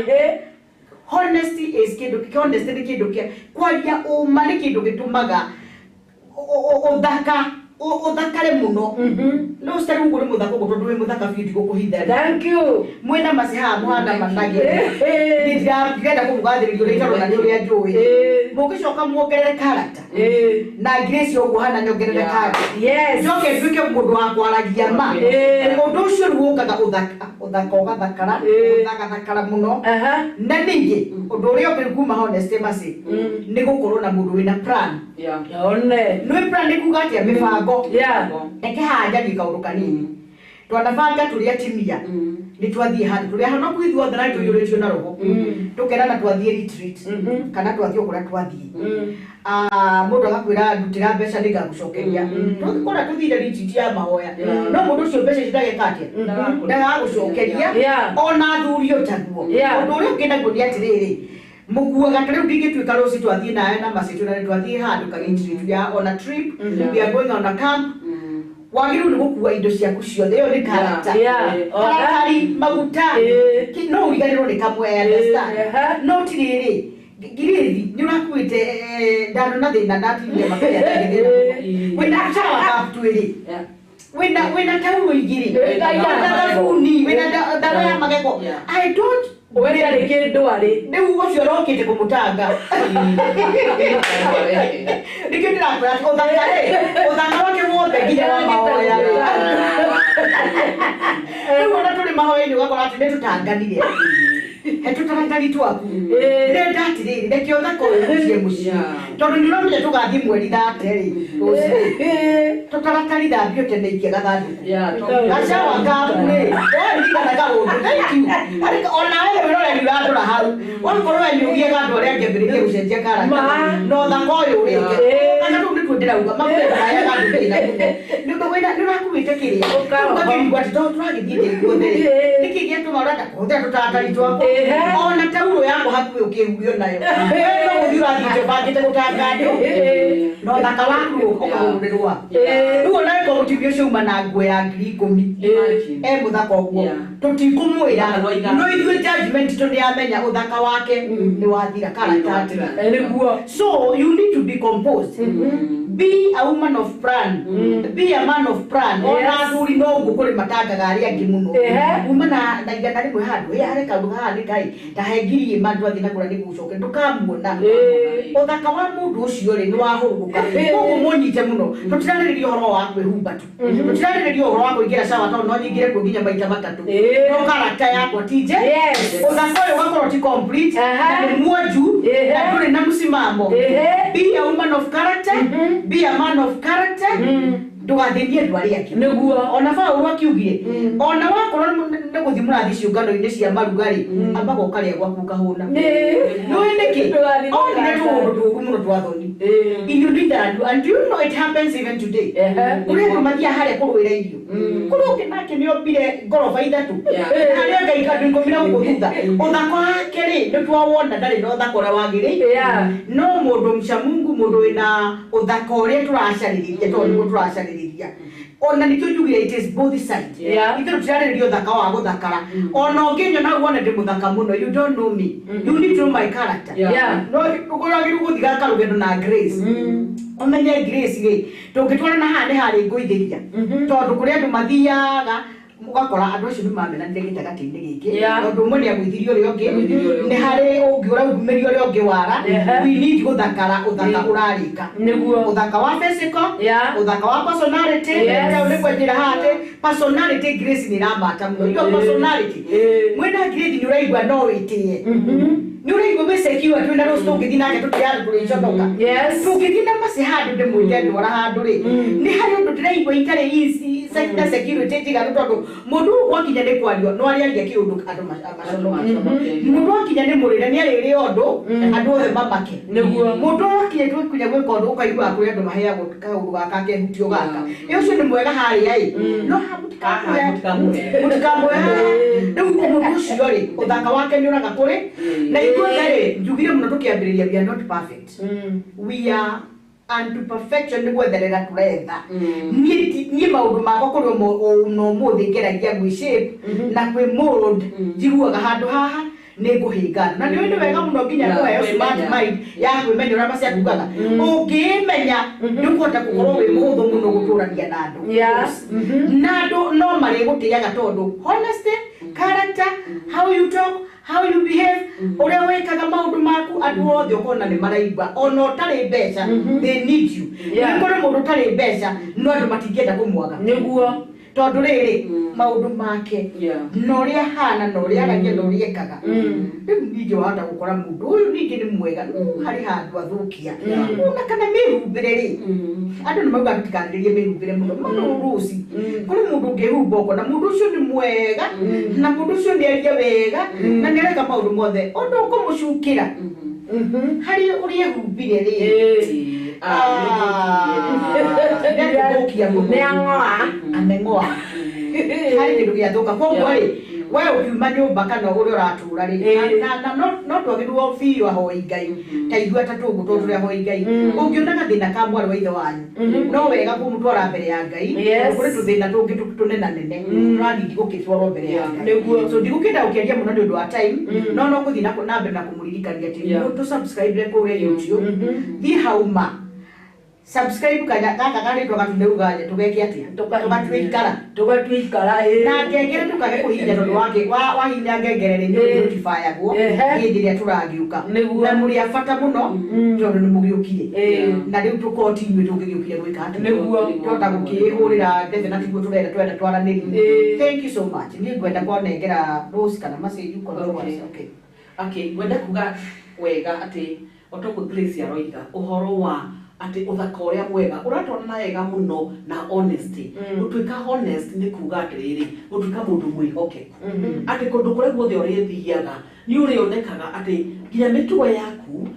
E: Honesty is kĩndũ honesty nĩ kĩndũ kĩa kwaria ũma nĩ kĩndũ gĩtũmaga ũthaka ũthakare mũno. No ũcitari ũguo nĩ mũthaka ũguo tondũ wĩ mũthaka biũ ndigũkũhitha.
D: Thank you.
E: Mwĩna maci haha mũhana manage. Ndirenda kũmũgathĩrĩria ũrĩa itarona nĩ ũrĩa njũĩ. Mũngĩcoka muongerere character na Grace ũguo hana nyongerere character.
D: Yes.
E: Njoke nduĩke mũndũ wa kwaragia ma. Ũndũ ũcio rĩu ũkaga ũthaka ũthaka ũgathakara ũthakathakara mũno. Na ningĩ ũndũ ũrĩa ũngĩ kuma honesty maci nĩ gũkorwo na mũndũ wĩna plan.
D: One.
E: Nĩ plan nĩ kuga atĩa mĩbango. Reke haha njarie kaũndũ kanini. Twanabanga tũrĩ atimia nĩ twathiĩ handũ tũrĩ hano kwĩ ithuothe na tũiyũrĩtio na roho tũkerana twathiĩ retreat kana twathiĩ o kũrĩa twathiĩ mũndũ agakwĩra ndutĩra mbeca nĩngagũcokeria tũngĩkora tũthire retreat ya mahoya no mũndũ ũcio mbeca icio ndageka atĩa ndagagũcokeria ona athuri taguo. Ũndũ ũrĩa ũngĩ naguo nĩ atĩrĩrĩ mũkuaga ta rĩu ndingĩtuĩka rũciũ twathiĩ nawe na maci twĩrane twathiĩ handũ ka retreat we are on a trip we are going on a camp wagĩrĩirwo nĩ gũkua indo ciaku ciothe ĩyo nĩ character. Karatari maguta no ũriganĩrwo nĩ kamwe I understand no ti rĩrĩ Ngirĩthi nĩ ũrakuĩte ndano na thĩna ndatinia mabere thĩna wĩna shower cup twĩrĩ wĩna taurũ igĩrĩ wĩna thabuni wĩna ndawa ya magego. I don't
D: we ndarĩ kĩndũ arĩ
E: rĩu ũcio ũrokĩte kũmũtanga nĩkĩo ndĩrakwĩra atĩ ũthaka rĩ ũthaka wake wothe nginya wa mahoya rĩu ona tũrĩ mahoya-inĩ ũgakora atĩ nĩ tũtanganire he tũtaratari twaku ndĩrenda atĩrĩrĩ reke ũthaka ũyũ ũcie mũciĩ tondũ nĩ ũramenya tũgathiĩ mweri thate rĩ rũciũ tũtaratari thambio tene ikia gathandũkũ gacawa kaku rĩ waririkana kaũndũ thank you onawe wĩroreri ũrandora hau wakorwo we nĩ ũgiaga andũ arĩa angĩ ambĩrĩrie gũcenjia karata na ũthaka ũyũ rĩ ũthaka tũu nĩtuo ndĩrauga makwĩrayaga andũ thĩna mũno nĩ ũndũ wĩna nĩ ũrakuĩte kĩrĩa ũgakĩrigwo atĩ tondũ tũragĩthiĩ thĩ guothe rĩ nĩkĩ gĩatũma ũrenda Kũhũthĩra tũtatari twakwa. Ona tauro yakwa hakuhĩ ũkĩhurio nayo. We no gũthiĩ ũrathiĩte ũbangĩte gũtanga andũ. Na ũthaka waku ũkahũrĩrwo. Rĩu ona ĩkorwo mũtumia ũcio uma na nguo ya 10,000. E mũthaka ũguo. Tũtikũmwĩra. No ithuĩ judgment tũ nĩamenya ũthaka wake nĩ wathira character.
D: Nĩguo.
E: So you need to be composed. Be a woman of plan. Be a man of plan. Ona athuri no ũguo kũrĩ matangaga arĩa angĩ mũno. Uma na 100 handũ, ĩ harĩ kaũndũ haha nĩ kai ta he 10,000 andũ athiĩ na kũrĩa nĩguo ũcoke ndũkamuona. Ũthaka wa mũndũ ũcio rĩ nĩ wahũrũka. Koguo mũnyite mũno. Tũtirarĩrĩria ũhoro wa kwĩhumba tu. Tũtirarĩrĩria ũhoro wa kũingĩra shower tondũ no nyingĩre kuo nginya maita matatũ. No character yakwa ti nje. Ũthaka ũyũ ũgakorwo ti complete na nĩ mwonju na ndũrĩ na mũsimamo. Be a woman of character. Be a man of character. Ndũgathĩnie andũ arĩa angĩ.
D: Nĩguo.
E: Ona Paũlũ akiugire ona wakorwo nĩ gũthiĩ mũrathiĩ ciũngano-inĩ cia maruga rĩ, ambaga ũkarĩa gwaku ũkahũna. Nĩũĩ nĩkĩ? Onire tũũndũ tũũru mũno twa thoni. Irio ndithandu, and do you know it happens even today? Kũrĩ andũ mathiaga harĩa kũrũĩra irio. Kũrĩ ũngĩ nake nĩombire ngoroba 3. Harĩa Ngai andũ 10 na gũkũ thutha. Ũthaka wake rĩ, nĩ twawona ndarĩ na ũthaka ũrĩa wagĩrĩire. No mũndũ mcha Mungu, mũndũ wĩna ũthaka ũrĩa tũracarĩrĩria tondũ nĩguo tũracarĩrĩria. Ona nĩkĩo njugire it is both side. Ithuĩ tũtirarĩrĩria ũthaka wa gũthakara. Ona ũngĩnyona wone ndĩ mũthaka mũno, you don't know me. You need to know my character. No ũragĩrĩirwo gũthiĩ gaka rũgendo na Grace. Ũmenye Grace rĩ, tũngĩtwarana haha nĩ harĩ ngũithĩria. Tondũ kũrĩ andũ mathiaga ũgakora andũ acio nĩ mamenanire gĩtagatĩ-inĩ gĩkĩ. Tondũ ũmwe nĩ agũithirie ũrĩa ũngĩ, nĩ harĩ ũngĩ ũraumĩria ũrĩa ũngĩ wara. We need gũthakara ũthaka ũrarĩka.
D: Nĩguo.
E: Ũthaka wa physical, ũthaka wa personality. Rĩu nĩ kwenjera haha atĩ personality Grace nĩ ĩramata mũno. Your personality. Mwĩna Grace nĩ ũraigua no wĩtĩe. Nĩ ũraigua wĩ secure twĩna Rose tũngĩthiĩ nake tũtirarĩ tũrĩconoka. Tũngĩthiĩ na Mercy handũ ndĩmwĩte ndwara handũ rĩ, nĩ harĩ ũndũ ndĩraigua itarĩ easy na security njiganu tondũ mũndũ ũyũ gwakinya nĩ kwario no arĩaria kĩũndũ andũ maconoke. Mũndũ akinya nĩ mũrĩre nĩ arĩrĩa ũndũ andũ othe mamake.
D: Nĩguo.
E: Mũndũ akinya tũkinya gwĩka ũndũ ũkaigua kũrĩ andũ maheagwo kaũndũ gaka kehutio gaka. Ĩ ũcio nĩ mwega harĩa ĩ, no haha mũtikamũhe haha. Rĩu mũndũ ũcio rĩ, ũthaka wake nĩ ũraga kũrĩ. Na ithuothe rĩ, njugire mũno tũkĩambĩrĩria we are not perfect. We are unto perfection nĩ gwetherera tũretha. Niĩ maũndũ makwa kũrĩ ona ũmũthĩ ngeragia gwĩ shape na kwĩ mold njiguaga handũ haha nĩ ngũhĩngana. Na nĩũĩ nĩ wega mũno nginya kũheo smart mind ya kwĩmenya ũrĩa Mercy akugaga. Ũngĩĩmenya nĩ ũkũhota gũkorwo wĩ mũhũthũ mũno gũtũrania na andũ. Na andũ no marĩgũtĩaga tondũ honesty, character, how you talk, how you behave, ũrĩa wĩkaga maũndũ maku andũ othe ũkona nĩ maraigua. Ona ũtarĩ mbeca, they need you. Nĩ kũrĩ mũndũ ũtarĩ mbeca no andũ matingĩenda kũmwaga.
D: Nĩguo.
E: Tondũ rĩrĩ maũndũ make na ũrĩa ahana na ũrĩa aragia na ũrĩa ekaga. Rĩu ningĩ wahota gũkora mũndũ ũyũ ningĩ nĩ mwega no harĩ handũ athũkia. Ona kana mĩhumbĩre rĩ, andũ nĩ maugaga tũtikarĩrĩrie mĩhumbĩre mũno mũno rũci. Kũrĩ mũndũ ũngĩhumba ũkona mũndũ ũcio nĩ mwega na mũndũ ũcio nĩ aria wega na nĩ areka maũndũ mothe ũndũ ũkũmũcukĩra harĩ ũrĩa ehumbire rĩ, nĩatũthũkia mũno.
D: Nĩ ang'oa.
E: Ameng'oa. Harĩ kĩndũ gĩathũka. Koguo rĩ, we ũkiuma nyũmba kana ũrĩa ũratũra rĩ, na no twagĩrĩirwo biũ ahoi Ngai ta ithuĩ atatũ ũguo tondũ tũrĩ ahoi Ngai. Ũngĩona gathĩna ka mwarĩ wa ithe wanyu, no wega kũmũtwara mbere ya Ngai. Kũrĩ tũthĩna tũngĩ tũnenanene tũrathiĩ gũkĩtwarwo mbere ya Ngai. So ndigũkĩenda gũkĩaria mũno nĩ ũndũ wa time, no no gũthiĩ na mbere na kũmũririkania atĩ tũ subscribe kũrĩa YouTube, thiĩ hau ma subscribe kanya gaka karĩtwa gatune uganya tũgeke atĩa? Tũgatue ikara.
D: Tũgatue ikara, ĩĩ.
E: Na ngengere ndũkage kũhihinya tondũ wahihinya ngengere rĩ, nĩ ũrĩ-notifyagwo hĩndĩ ĩrĩa tũragĩũka. Na mũrĩ a bata mũno tondũ nĩ mũgĩũkire. Na rĩu tũkorwo ti inyuĩ tũngĩgĩũkire gwĩka atĩa?
D: Nĩguo.
E: Twahota gũkĩhũrĩra ndebe na tiguo tũrenda twenda twaranĩrie. Thank you so much. Niĩ ngwenda kwanengera Rose kana Mercy you control us. Okay.
F: Okay, ngwenda kuga wega atĩ otoguo Grace aroiga ũhoro wa atĩ ũthaka ũrĩa mwega ũratwarana wega mũno na honesty. Gũtuĩka honest nĩ kuga atĩrĩrĩ, gũtuĩka mũndũ mwĩhokeku. Atĩ kũndũ kũrĩa guothe ũrĩthiaga nĩ ũrĩonekaga atĩ nginya mĩtugo yaku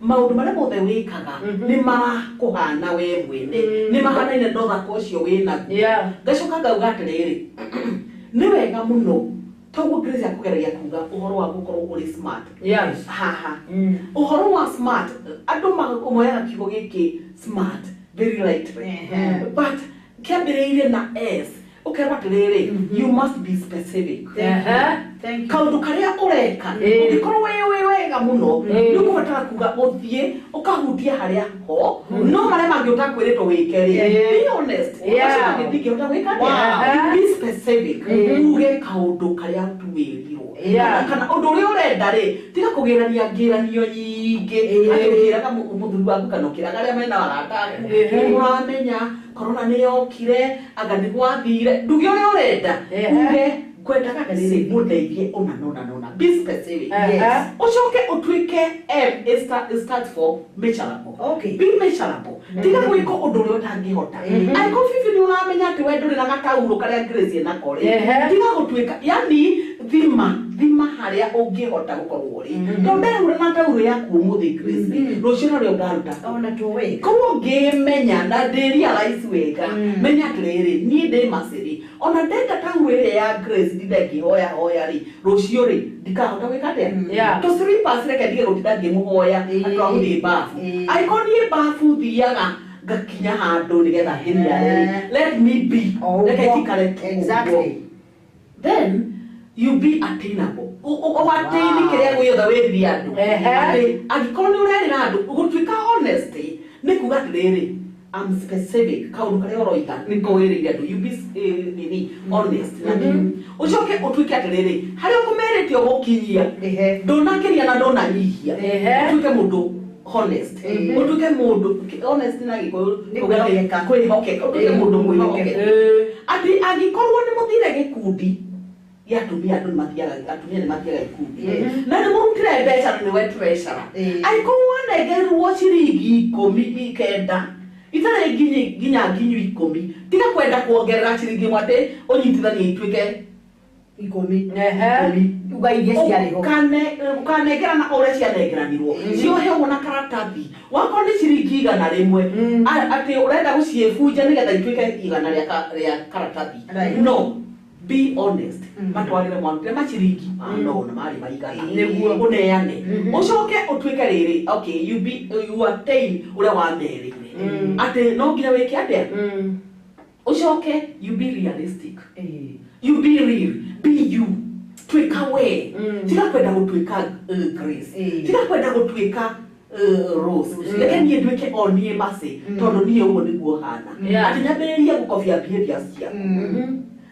F: maũndũ marĩa mothe wĩkaga nĩ marakũhana we mwene, nĩ mahanaine na ũthaka ũcio wĩnaguo. Ngacoka ngauga atĩrĩrĩ, nĩ wega mũno
G: Toguo Grace akũgeragia kuga ũhoro wa gũkorwo ũrĩ smart.
D: Yes.
G: Haha. Ũhoro wa smart, andũ moyaga kiugo gĩkĩ smart very lightly. But kĩambĩrĩirie na S. Ũkerwo atĩrĩrĩ, you must be specific.
E: Thank you.
G: Kaũndũ karĩa ũreka ũngĩkorwo wĩ wega mũno nĩ ũkũbatara kuga ũthiĩ ũkahutia harĩa ho no marĩa mangĩ ũtakwĩrĩtwo wĩke rĩ, be honest. Macio mangĩ ndingĩhota gwĩka atĩa. Be specific, uge kaũndũ karĩa tu wĩrirwo kana ũndũ ũrĩa ũrenda rĩ, tiga kũgĩrania ngĩranio nyingĩ atĩ ũkĩraga mũthuri waku kana ũkĩraga arĩa mena arata aku nĩ mũramenya corona nĩ yokire anga nĩ gwathire, nduge ũrĩa ũrenda, uge ngwendaga atĩrĩrĩ mũndeithie ũna na ũna. Be specific. Ũcoke ũtuĩke M stands for measurable.
E: Okay.
G: Be measurable. Tiga gwĩka ũndũ ũrĩa ũtangĩhota. Angĩkorwo bibi nĩ ũramenya atĩ we ndũrĩ na gataurũ karĩa Grace enako rĩ, tiga gũtuĩka, yani thima harĩa ũngĩhota gũkorwo ũrĩ. Tondũ nderahura na taurũ yaku ũmũthĩ Grace rĩ, rũciũ norĩo ngaruta.
E: Ona tũĩ.
G: Korwo ngĩmenya na ndĩ realize wega, menya atĩrĩrĩ, niĩ ndĩ macĩrĩ, ona ndenda taurũ ĩrĩa ya Grace ndinde ngĩhoya hoya rĩ, rũciũ rĩ ndikahota gwĩka atĩa. To slippers reke ndige gũtinda ngĩmũhoya atĩ wa gũthiĩ bafu. Angĩkorwo niĩ bafu thiaga ngakinya handũ nĩgetha ngĩthiare rĩ, let me be, reke njikare tu ũguo. Then you be attainable. Ũgatĩini kĩrĩa gĩothe wĩrire andũ. Atĩ angĩkorwo nĩ ũrerĩra andũ, gũtuĩka honest nĩ kuga atĩrĩrĩ, I'm specific, kaũndũ karĩa ũroiga nĩko wĩrĩire andũ, you be nini honest nakĩo. Ũcoke ũtuĩke atĩrĩrĩ, harĩa ũkũmerĩte ũgũkinyia, ndũnakĩria na ndũnanyihia. Ũtuĩke mũndũ honest. Ũtuĩke mũndũ honest na Gĩkũyũ
E: Nĩ kwĩhokeka.
G: kwĩhokeka, ũtuĩke mũndũ mwĩhokeku. Atĩ angĩkorwo nĩ mũthire gĩkundi gĩa atumia, andũ nĩmathiaga, atumia nĩmathiaga ikundi na nĩ mũrutire mbeca na nĩwe treasurer, angĩkorwo wanengerirwo ciringi 19 itarĩ nginya nginyu 10, tiga kwenda kuongerera ciringi ĩmwe atĩ ũnyitithanie ituĩke
E: 10.
G: 10.
E: Uga iria ciarĩ ho.
G: Ũkanengerana ũrĩa cianengeranirwo, ciohe ũguo na karatathi, wakorwo nĩ ciringi 100 atĩ ũrenda gũciĩbunja nĩgetha ituĩke 100 rĩa karatathi. No, be honest. Matwarĩre mwarutire maciringi no na marĩ maigana ũneane, ũcoke ũtuĩke rĩrĩ, okay, you be you attain ũrĩa wamerĩire atĩ no nginya wĩke atĩa. Ũcoke you be realistic. You be real, be you, tuĩka we. Tiga kwenda gũtuĩka Grace, tiga kwenda gũtuĩka Rose, reke niĩ nduĩke o niĩ Mercy, tondũ niĩ ũguo nĩguo hana. Atĩ nyambĩrĩrie gũkobia behavior ciaku,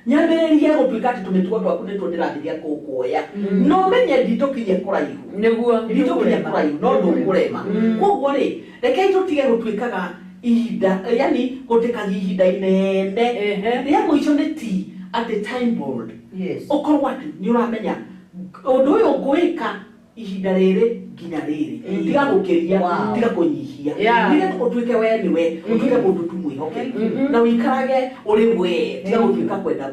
G: nyambĩrĩrie gũtuĩka atĩ tũmĩtugo twaku nĩtuo ndĩrambĩrĩria kũkuoya, no menye nditũkinye kũraihu. Nditũkinye kũraihu no ndũkũrema. Koguo rĩ, rekei tũtige gũtuĩkaga ihinda, yani gũtĩkagia ihinda inene. Rĩa mũico nĩ ti atĩ time board. Ũkorwo atĩ nĩ ũramenya ũndũ ũyũ ngwĩka ihinda rĩrĩ nginya rĩrĩ, tiga gũkĩria, tiga kũnyihia, nĩgetha ũtuĩke we nĩwe, ũtuĩke mũndũ tu mwĩhokeku na ũikarage ũrĩ we, tiga gũtuĩka kwenda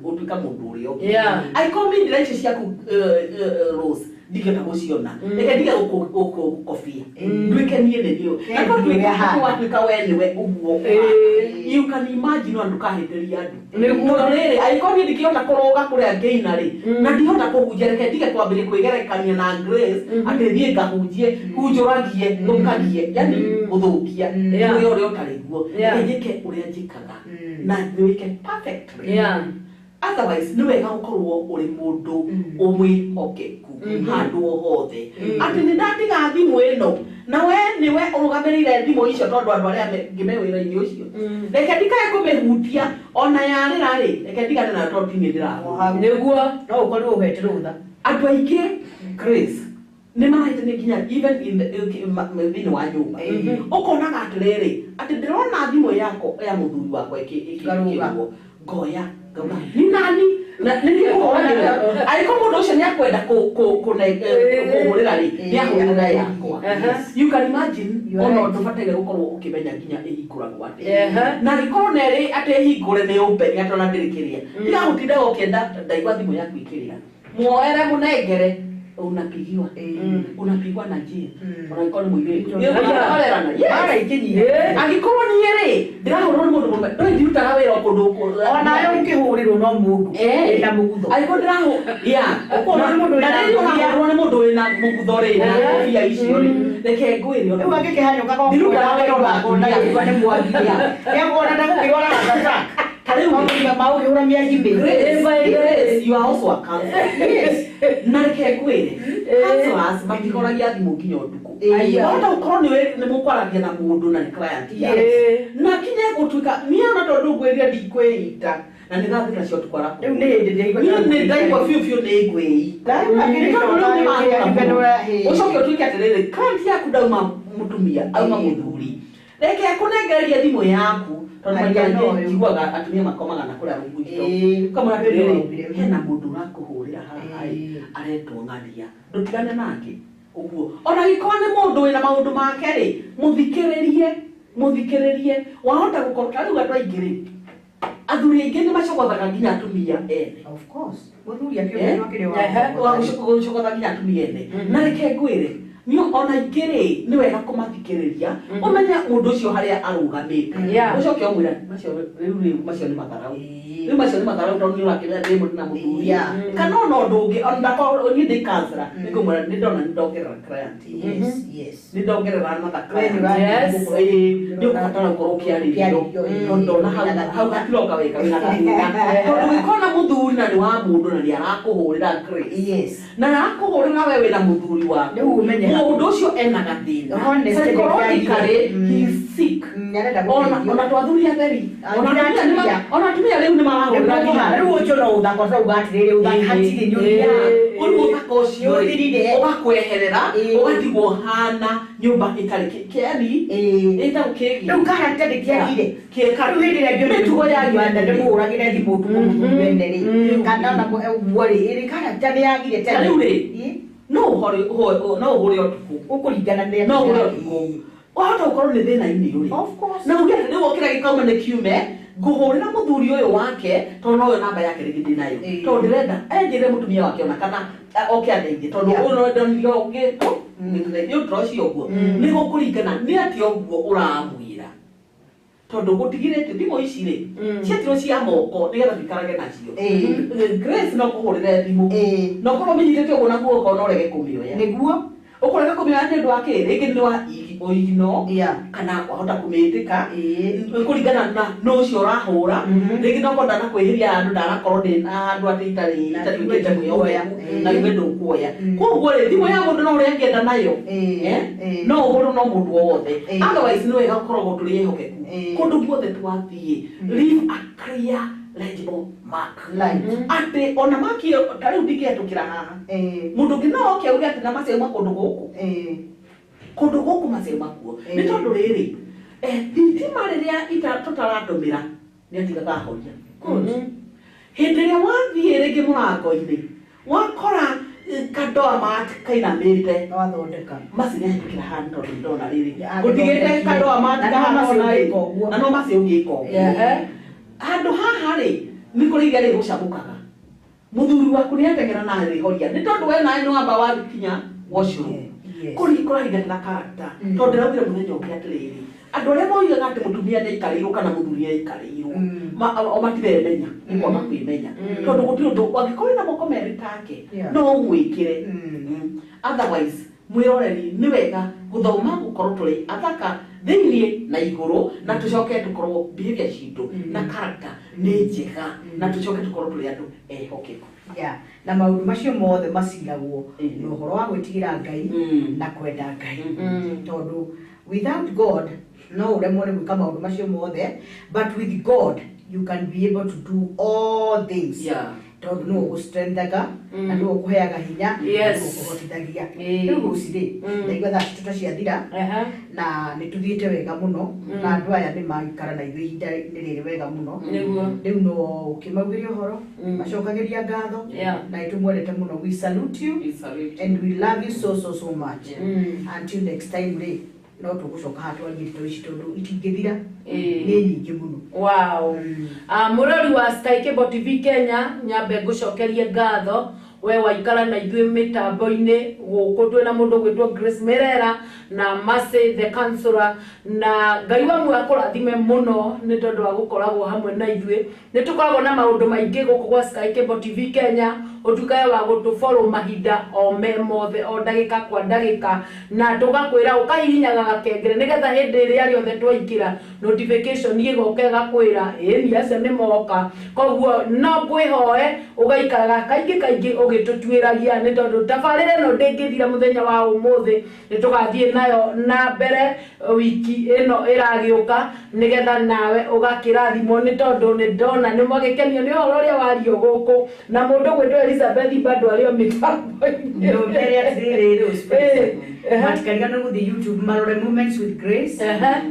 G: gũtuĩka mũndũ ũrĩa ũngĩ. Angĩkorwo mindira icio ciaku Rose ndingĩhota gũciona, reke ndige gũkobia, nduĩke niĩ nĩ niĩ. Na twatuĩka watuĩka we nĩwe ũguo, you can imagine ona ndũkahĩtĩria andũ. Tondũ rĩrĩ, angĩkorwo niĩ ndingĩhota kũrũga kũrĩa ngĩina rĩ, na ndihota kũhunjia, reke ndige kwambĩrĩria kwĩgerekania na Grace atĩ thiĩ ngahunjie, hunjũragie, thũkagie, yani gũthũkia ũrĩa ũrĩa ũtarĩ guo. Reke njĩke ũrĩa njĩkaga na nĩwĩke perfectly. Otherwise nĩ wega gũkorwo ũrĩ mũndũ ũmwĩhokeku handũ o hothe, atĩ nĩ ndatiga thimũ ĩno na we nĩwe ũrũgamĩrĩire thimũ icio, tondũ andũ arĩa angĩ me wĩra-inĩ ũcio, reke ndikae kũmĩhutia ona yarĩra rĩ, reke ndigane nayo tondũ ti niĩ ndĩrahũra.
D: Nĩguo.
E: No ũkorirwo ũhete rũtha.
G: Andũ aingĩ Grace nĩ marahĩtania nginya even in the thĩinĩ wa nyũmba, ũkonaga atĩrĩrĩ, atĩ ndĩrona thimũ yako ya mũthuri wakwa ĩkĩrwo, ngoya ngauga ni nani na nĩ niĩ ngũhũragĩra, angĩkorwo mũndũ ũcio nĩ akwenda kũhũrĩra rĩ, nĩ ahũrĩra yakwa. You can imagine ona ndũbataire gũkorwo ũkĩmenya nginya ĩhingũragwo atĩa, na angĩkorwo nĩ ĩrĩ atĩ ĩhingũre nĩ open atĩ ona ndĩrĩ kĩrĩa, tiga gũtindaga ũkĩenda ndaigua thimũ yaku ĩkĩrĩra, muoere mũnengere. Unapigiwa.
E: Ĩĩ.
G: Unapigwa na njia.
E: Mm.
G: Ona ikorwo nĩ mũirĩtu.
E: Nĩ
G: Nĩ
E: ũndũ-
G: Yes.
E: Mara ikĩnyiha.
G: Angĩkorwo niĩ rĩ, ndĩrahũrwo nĩ mũndũ mũrũme, ndũĩ ndirutaga wĩra o kũndũ
E: Onawe ũkĩhũrĩrwo no mũndũ
G: Eh.
E: wĩna mũgutho.
G: Angĩkorwo ndĩrahũ ya
E: Ũkona nĩ mũndũ
G: na
E: wĩna
G: rĩrĩa
E: ngũbia.
G: ũrahũrwo nĩ mũndũ wĩna mũgutho rĩ na
D: Eh.
G: ngũbia icio rĩ, reke ngwĩre ũndũ.
E: Rĩu angĩkĩhanyũka
G: Ndirutaga wĩra ona atumia.
E: nĩ mwagia. Nĩakuona ndagũkĩrwara gatatak.
G: Ta rĩu
E: Maũndũ maũhũra mĩaki mĩingĩ.
G: Grace, Grace, you are also a counselor.
E: Yes.
G: Na reke ngwĩre, counselors matihoragia thimũ nginya ũtukũ.
E: Ĩĩ.
G: Wahota gũkorwo nĩ mũkwaragia na mũndũ na nĩ client yaku.
D: Ĩĩ.
G: Na kinye gũtuĩka niĩ ona tondũ ngwĩrire ndikwĩita na nĩ thaa thita cia ũtukũ arabu.
E: Rĩu nĩ hĩndĩ ndĩraigua
G: Niĩ nĩ ndaigua biũ biũ nĩ ngwĩita.
E: Ndaigua
G: Nĩ tondũ rĩu nĩ maroka mũno.
E: Ĩĩ.
G: Ũcoke ũtuĩke atĩrĩrĩ, client yaku ndauma mũtumia, auma
E: Ĩĩ.
G: mũthuri. Reke akũnengererie thimũ yaku tondũ maita
E: Aria
G: maingĩ
E: noyo.
G: njiguaga atumia makomaga na kũrĩa rũgwitũ.
E: Ĩĩ.
G: Ũkamwĩra atĩrĩrĩ,
E: Ĩĩ.
G: hena mũndũ ũrakũhũrĩra haha ĩ,
E: Ĩĩ.
G: aretwo ng'ania ndũtigane nake ũguo ona gĩkorwo nĩ mũndũ wĩna maũndũ make rĩ, mũthikĩrĩrie, mũthikĩrĩrie. Wahota gũkorwo ta rĩu andũ aingĩ rĩ, athuri aingĩ nĩ macogothaga nginya atumia ene.
E: Of course. Mũthuri
G: Eh?
E: akĩũria akĩrĩ
D: Ehe.
E: wa
G: Gũcogotha nginya atumia ene. Na reke ngwĩre, nĩ ona ingĩ rĩ, nĩ wega kũmathikĩrĩria, ũmenye mũndũ ũcio harĩa arũgamĩte.
D: Yeah.
G: Ũcoke ũmwĩre macio rĩu rĩu macio nĩ matharau.
E: Ĩĩ.
G: Rĩu macio nĩ matharau tondũ nĩ ũrakĩmenya ndĩ mũndũ na mũthuri.
E: Yeah.
G: Kana ona ũndũ ũngĩ, ona ndakorwo niĩ ndĩ counselor,
E: Mm.
G: nĩ ngũmwĩra nĩ ndona nĩ ndongerera client.
E: Yes, yes.
G: Nĩ ndongerera another
E: We nĩ
G: client.
E: ũrathiĩ
D: Yes.
E: gũkorwo-
G: Ĩĩ, nĩ ũkũbatara gũkorwo ũkĩarĩrio.
E: Ũkĩarĩrio, ĩĩ.
G: Tondũ ndona hau
E: Wĩna
G: hau
E: gathĩna.
G: hatiroka wega wĩna gathĩna. Tondũ gĩkorwo na mũthuri na nĩ wa mũndũ na nĩ arakũhũrĩra Grace.
E: Yes.
G: Na arakũhũrĩra we wĩna mũthuri waku.
E: Rĩu ũmenye hau.
G: Mũndũ ũcio ena gathĩna.
E: Honestly,
G: Psychologically,
E: mm.
G: he is sick.
E: Nĩarenda
G: Ona
E: gũteithio.
G: ona to athuri atheri.
E: Ah,
G: Ona
E: nginya
G: atumia nĩ
E: atumia.
G: ona atumia rĩu nĩ marahũrĩra nginya.
E: Rĩu ũcio no ũthaka ũcauga atĩrĩrĩ ũthaka hatirĩ nĩ ũthiaga.
G: Ũrĩu ũthaka ũcio rĩ,
E: Nĩũthirire.
G: ũgakweherera,
E: Ĩĩ.
G: ũgatigwo hana nyũmba ĩtarĩ kĩani
E: Ĩĩ.
G: ĩtagwo kĩgi.
E: Rĩu karata ndĩkĩagire.
G: Kĩka
E: Rĩu hĩndĩ ĩrĩa ngĩona
G: mĩtugo yagire
E: ndĩmũhũragĩre thimũ ũtukũ mũthuri wene rĩ kana ona ũguo rĩ ĩrĩ karata nĩ yagire
G: Ta
E: tene.
G: rĩu rĩ,
E: Ĩĩ.
G: no ũhore no ũhũre ũtukũ.
E: Ũkũringana nĩ
G: No ũhũre ũtukũ. Wahota gũkorwo nĩ thĩna-inĩ ũrĩ.
E: Of course.
G: Na uge atĩ rĩu okĩra gĩkauma nĩ kiume, ngũhũrĩra mũthuri ũyũ wake tondũ noyo namba yake rĩngĩ ndĩ nayo.
E: Ĩĩ.
G: Tondũ ndĩrenda enjĩre mũtumia wake ona kana oke andeithie tondũ
E: Yeah.
G: ũyũ no ndonire ũngĩ nĩ ũndũ ũcio ũguo. Nĩ gũkũringana nĩ atĩa ũguo ũramwĩra. Tondũ gũtigirĩte thimũ ici rĩ, ciatirwo cia moko nĩgetha tũikarage nacio.
E: Ĩĩ.
G: Grace no kũhũrĩre thimũ.
E: Ĩĩ.
G: Na ũkorwo ũmĩnyitĩte ũguo na guoko no ũrege kũmĩoya.
E: Nĩguo.
G: Ũkũrega kũmĩoya nĩ ũndũ wa kĩ? Rĩngĩ nĩ wa ũigino
E: Yeah.
G: kana wahota kũmĩtĩka
E: Ĩĩ.
G: kũringana na nũ ũcio ũrahũra. Rĩngĩ no korwo ndanakwĩhĩria handũ ndanakorwo ndĩna handũ atĩ itarĩ
E: Na
G: itatuĩkĩte
E: ndũkuoya.
G: mwĩhokeku na yuge ndũkuoya.
E: Mm.
G: Koguo rĩ, thimũ ya mũndũ no ũrĩa angĩenda nayo.
E: Ĩĩ.
G: Eh?
E: Ĩĩ.
G: No ũhũrwo no mũndũ o wothe.
E: Ĩĩ.
G: Otherwise nĩ wega gũkoragwo tũrĩ ehokeku.
E: Ĩĩ.
G: Kũndũ guothe twathiĩ, leave a clear legible mark.
E: Right.
G: Atĩ ona maki ĩyo ta rĩu ndingĩhetũkĩra haha.
E: Ĩĩ.
G: Mũndũ ũngĩ no oke auge atĩ na maciauma kũndũ gũkũ.
E: Ĩĩ.
G: Kũndũ gũkũ maciauma kuo. Nĩ
E: Ĩĩ.
G: tondũ rĩrĩ, thitima rĩrĩa tũtaratũmĩra nĩ atigaga ahoria. Hĩndĩ ĩrĩa wathiĩ rĩngĩ mũrango-inĩ, wakora kandoa kainamĩte,
E: Wathondeka.
G: maci nĩ ahĩtũkĩra haha nĩ tondũ ndona rĩrĩ.
E: Yeah,
G: Gũtigĩte kandoa
E: Na no
G: kahana
E: macio
G: ona ĩ.
E: ũngĩka ũguo.
G: Na no macio ũngĩka ũguo.
D: Ehe.
G: Handũ haha rĩ, nĩ kũrĩ iria rĩgũcamũkaga. Mũthuri waku nĩ ateng'era na arĩhoria. Nĩ tondũ we nawe nĩ wamba wakinya washroom.
E: Yes.
G: Kũrĩ kũraringana na character.
E: Mm.
G: Tondũ ndĩraugire mũthenya ũngĩ atĩrĩrĩ, andũ arĩa moigaga atĩ mũtumia nĩ aikarĩirwo kana mũthuri nĩ aikarĩirwo, o matiremenya, nĩ kwaga kwĩmenya. Tondũ gũtirĩ ũndũ, angĩkorwo wĩna moko merĩ take,
E: Yeah.
G: no ũmwĩkĩre. Otherwise, mwĩroreri nĩ wega gũthoma gũkorwo tũrĩ athaka thĩiniĩ na igũrũ, na tũcoke tũkorwo behavior citũ na character nĩ njega, na tũcoke tũkorwo tũrĩ andũ ehokeku.
E: Yeah. Na maũndũ macio mothe maciragwo
G: Ĩĩ.
E: na ũhoro wa gwĩtigĩra Ngai na kwenda Ngai. Tondũ without God no ũremwo nĩ gwĩka maũndũ macio mothe, but with God you can be able to do all things.
G: Yeah.
E: Tondũ nĩwe ũgũstrengthaga na nĩwe ũkũheaga hinya na
D: Yes.
E: nĩwe ũkũhotithagia.
D: Ĩĩ.
E: Rĩu rũci rĩ, ndaigua thaa citũ ta ciathira
D: Ehe.
E: na nĩ tũthiĩte wega mũno na andũ aya nĩ maikara na ithuĩ ihinda-inĩ rĩrĩ wega mũno.
D: Nĩguo.
E: Rĩu no ũkĩmaugĩria ũhoro, macokagĩria ngatho
D: Yeah.
E: na nĩtũmwendete mũno. We salute you
F: We salute you.
E: and we love you so so so much.
D: Yeah.
E: Until next time rĩ, no tũgũcoka haha twarie ndeto ici tondũ itingĩthira,
D: Ĩĩ.
E: nĩ nyingĩ mũno.
D: Wow. Mũrori wa Sky Cable TV Kenya, nyambe ngũcokerie ngatho We waikara na ithuĩ mĩtambo-inĩ gũkũ twĩna mũndũ gwĩtwo Grace Merera na Mercy the counselor, na Ngai wa muoyo akũrathime mũno nĩ tondũ wa gũkoragwo hamwe na ithuĩ. Nĩ tũkoragwo na maũndũ maingĩ gũkũ gwa Sky Cable TV Kenya, ũtuĩkage wa gũtũfollow mahinda o me mothe, o ndagĩka kwa ndagĩka, na tũgakwĩra ũkahihinyaga gakengere nĩgetha hĩndĩ ĩrĩa rĩothe twaingĩra notification ĩgoka ĩgakwĩra ĩni acio nĩ moka. Koguo no ngwĩhoe ũgaikaraga kaingĩ kaingĩ ũgĩtũtuĩragia, nĩ tondũ tabarĩra ĩno ndĩngĩthira mũthenya wa ũmũthĩ, nĩ tũgathiĩ nayo na mbere wiki ĩno ĩragĩũka, nĩgetha nawe ũgakĩrathimwo, nĩ tondũ nĩ ndona nĩ mwagĩkenio nĩ ũhoro ũrĩa wario gũkũ na mũndũ gwĩtwo Elizabeth bado arĩ o mĩtambo-inĩ.
E: No mere atĩrĩrĩ Rose,
D: Eh,
E: matikariganĩrwo gũthiĩ YouTube marore Moments with Grace.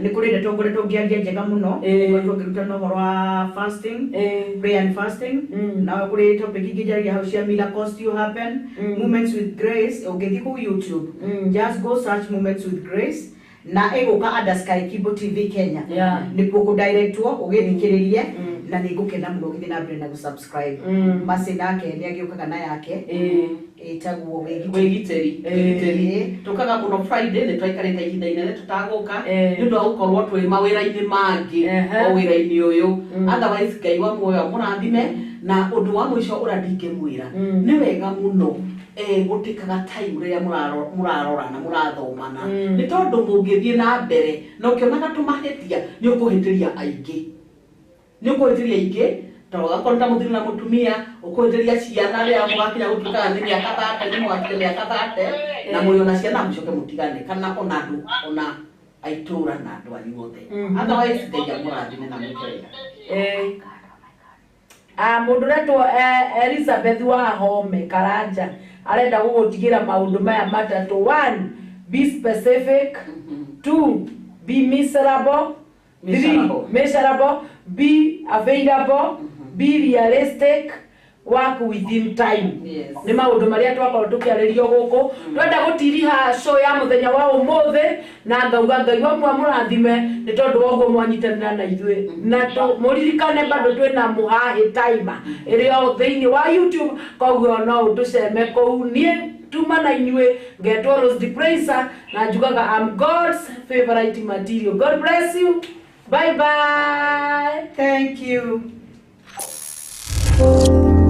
E: Nĩ kũrĩ ndeto ngoretwo ngĩaria njega mũno, ngoretwo ngĩrutana ũhoro wa fasting, prayer and fasting, na kũrĩ topic ingĩ njaragia hau cia miracles still happen. Moments with Grace, ũngĩthiĩ kũu YouTube, just go search Moments with Grace na ĩgũka under Sky Cable TV Kenya. Nĩkuo kũdirectwo ũgĩthikĩrĩrie, na nĩ ngũkena mũno ũgĩthiĩ na mbere na gũsubscribe. Mercy nake nĩ agĩũkaga na yake ĩtagwo Wĩgitĩri.
F: Wĩgitĩri. Wĩgitĩri tũkaga mũno Friday, nĩ twaikarĩte ihinda inene tũtagũka nĩ ũndũ wa gũkorwo twĩ mawĩra-inĩ mangĩ o wĩra-inĩ ũyũ. Otherwise Ngai wa muoyo amũrathime. Na ũndũ wa mũico ũrĩa ndingĩmwĩra, nĩ wega mũno gũtĩkaga time rĩrĩa mũrarorana, mũrathomana, nĩ tondũ mũngĩthiĩ na mbere na ũkĩonaga tũmahĩtia, nĩ ũkũhĩtĩria aingĩ, nĩ ũkũhĩtĩria aingĩ, tondũ ũgakorwo ta mũthuri na mũtumia, ũkũhĩtĩria ciana rĩrĩa mũgakinya gũtuĩkaga nĩ mĩaka 30, nĩ mũgakinya mĩaka 30 na mũrĩ ona ciana, mũcoke mũtigane, kana ona andũ ona aitũra na andũ anyu othe. Otherwise Ngai amũrathime na mwĩke wega.
D: Mũndũ ũretwo Elizabeth wa Home Karanja arenda gũgũtigĩra maũndũ maya matatũ: one, be specific; two, be miserable; three,
F: Miserable.
D: measurable; be available; be realistic; work within time. Nĩ maũndũ marĩa twakorwo tũkĩarĩrio gũkũ. Twenda gũtiriha show ya mũthenya wa ũmũthĩ, na ngauga Ngai wa mũrathime nĩ tondũ wa ũguo mwanyitanĩra na ithuĩ, na mũririkane bado twĩna mũhahĩ timer ĩrĩ o thĩinĩ wa YouTube, koguo no ũtũceme kũu. Niĩ tuma na inyuĩ ngetwo Rose the Praiser, na njugaga I'm God's favorite material. God bless you, bye bye.
E: Thank you.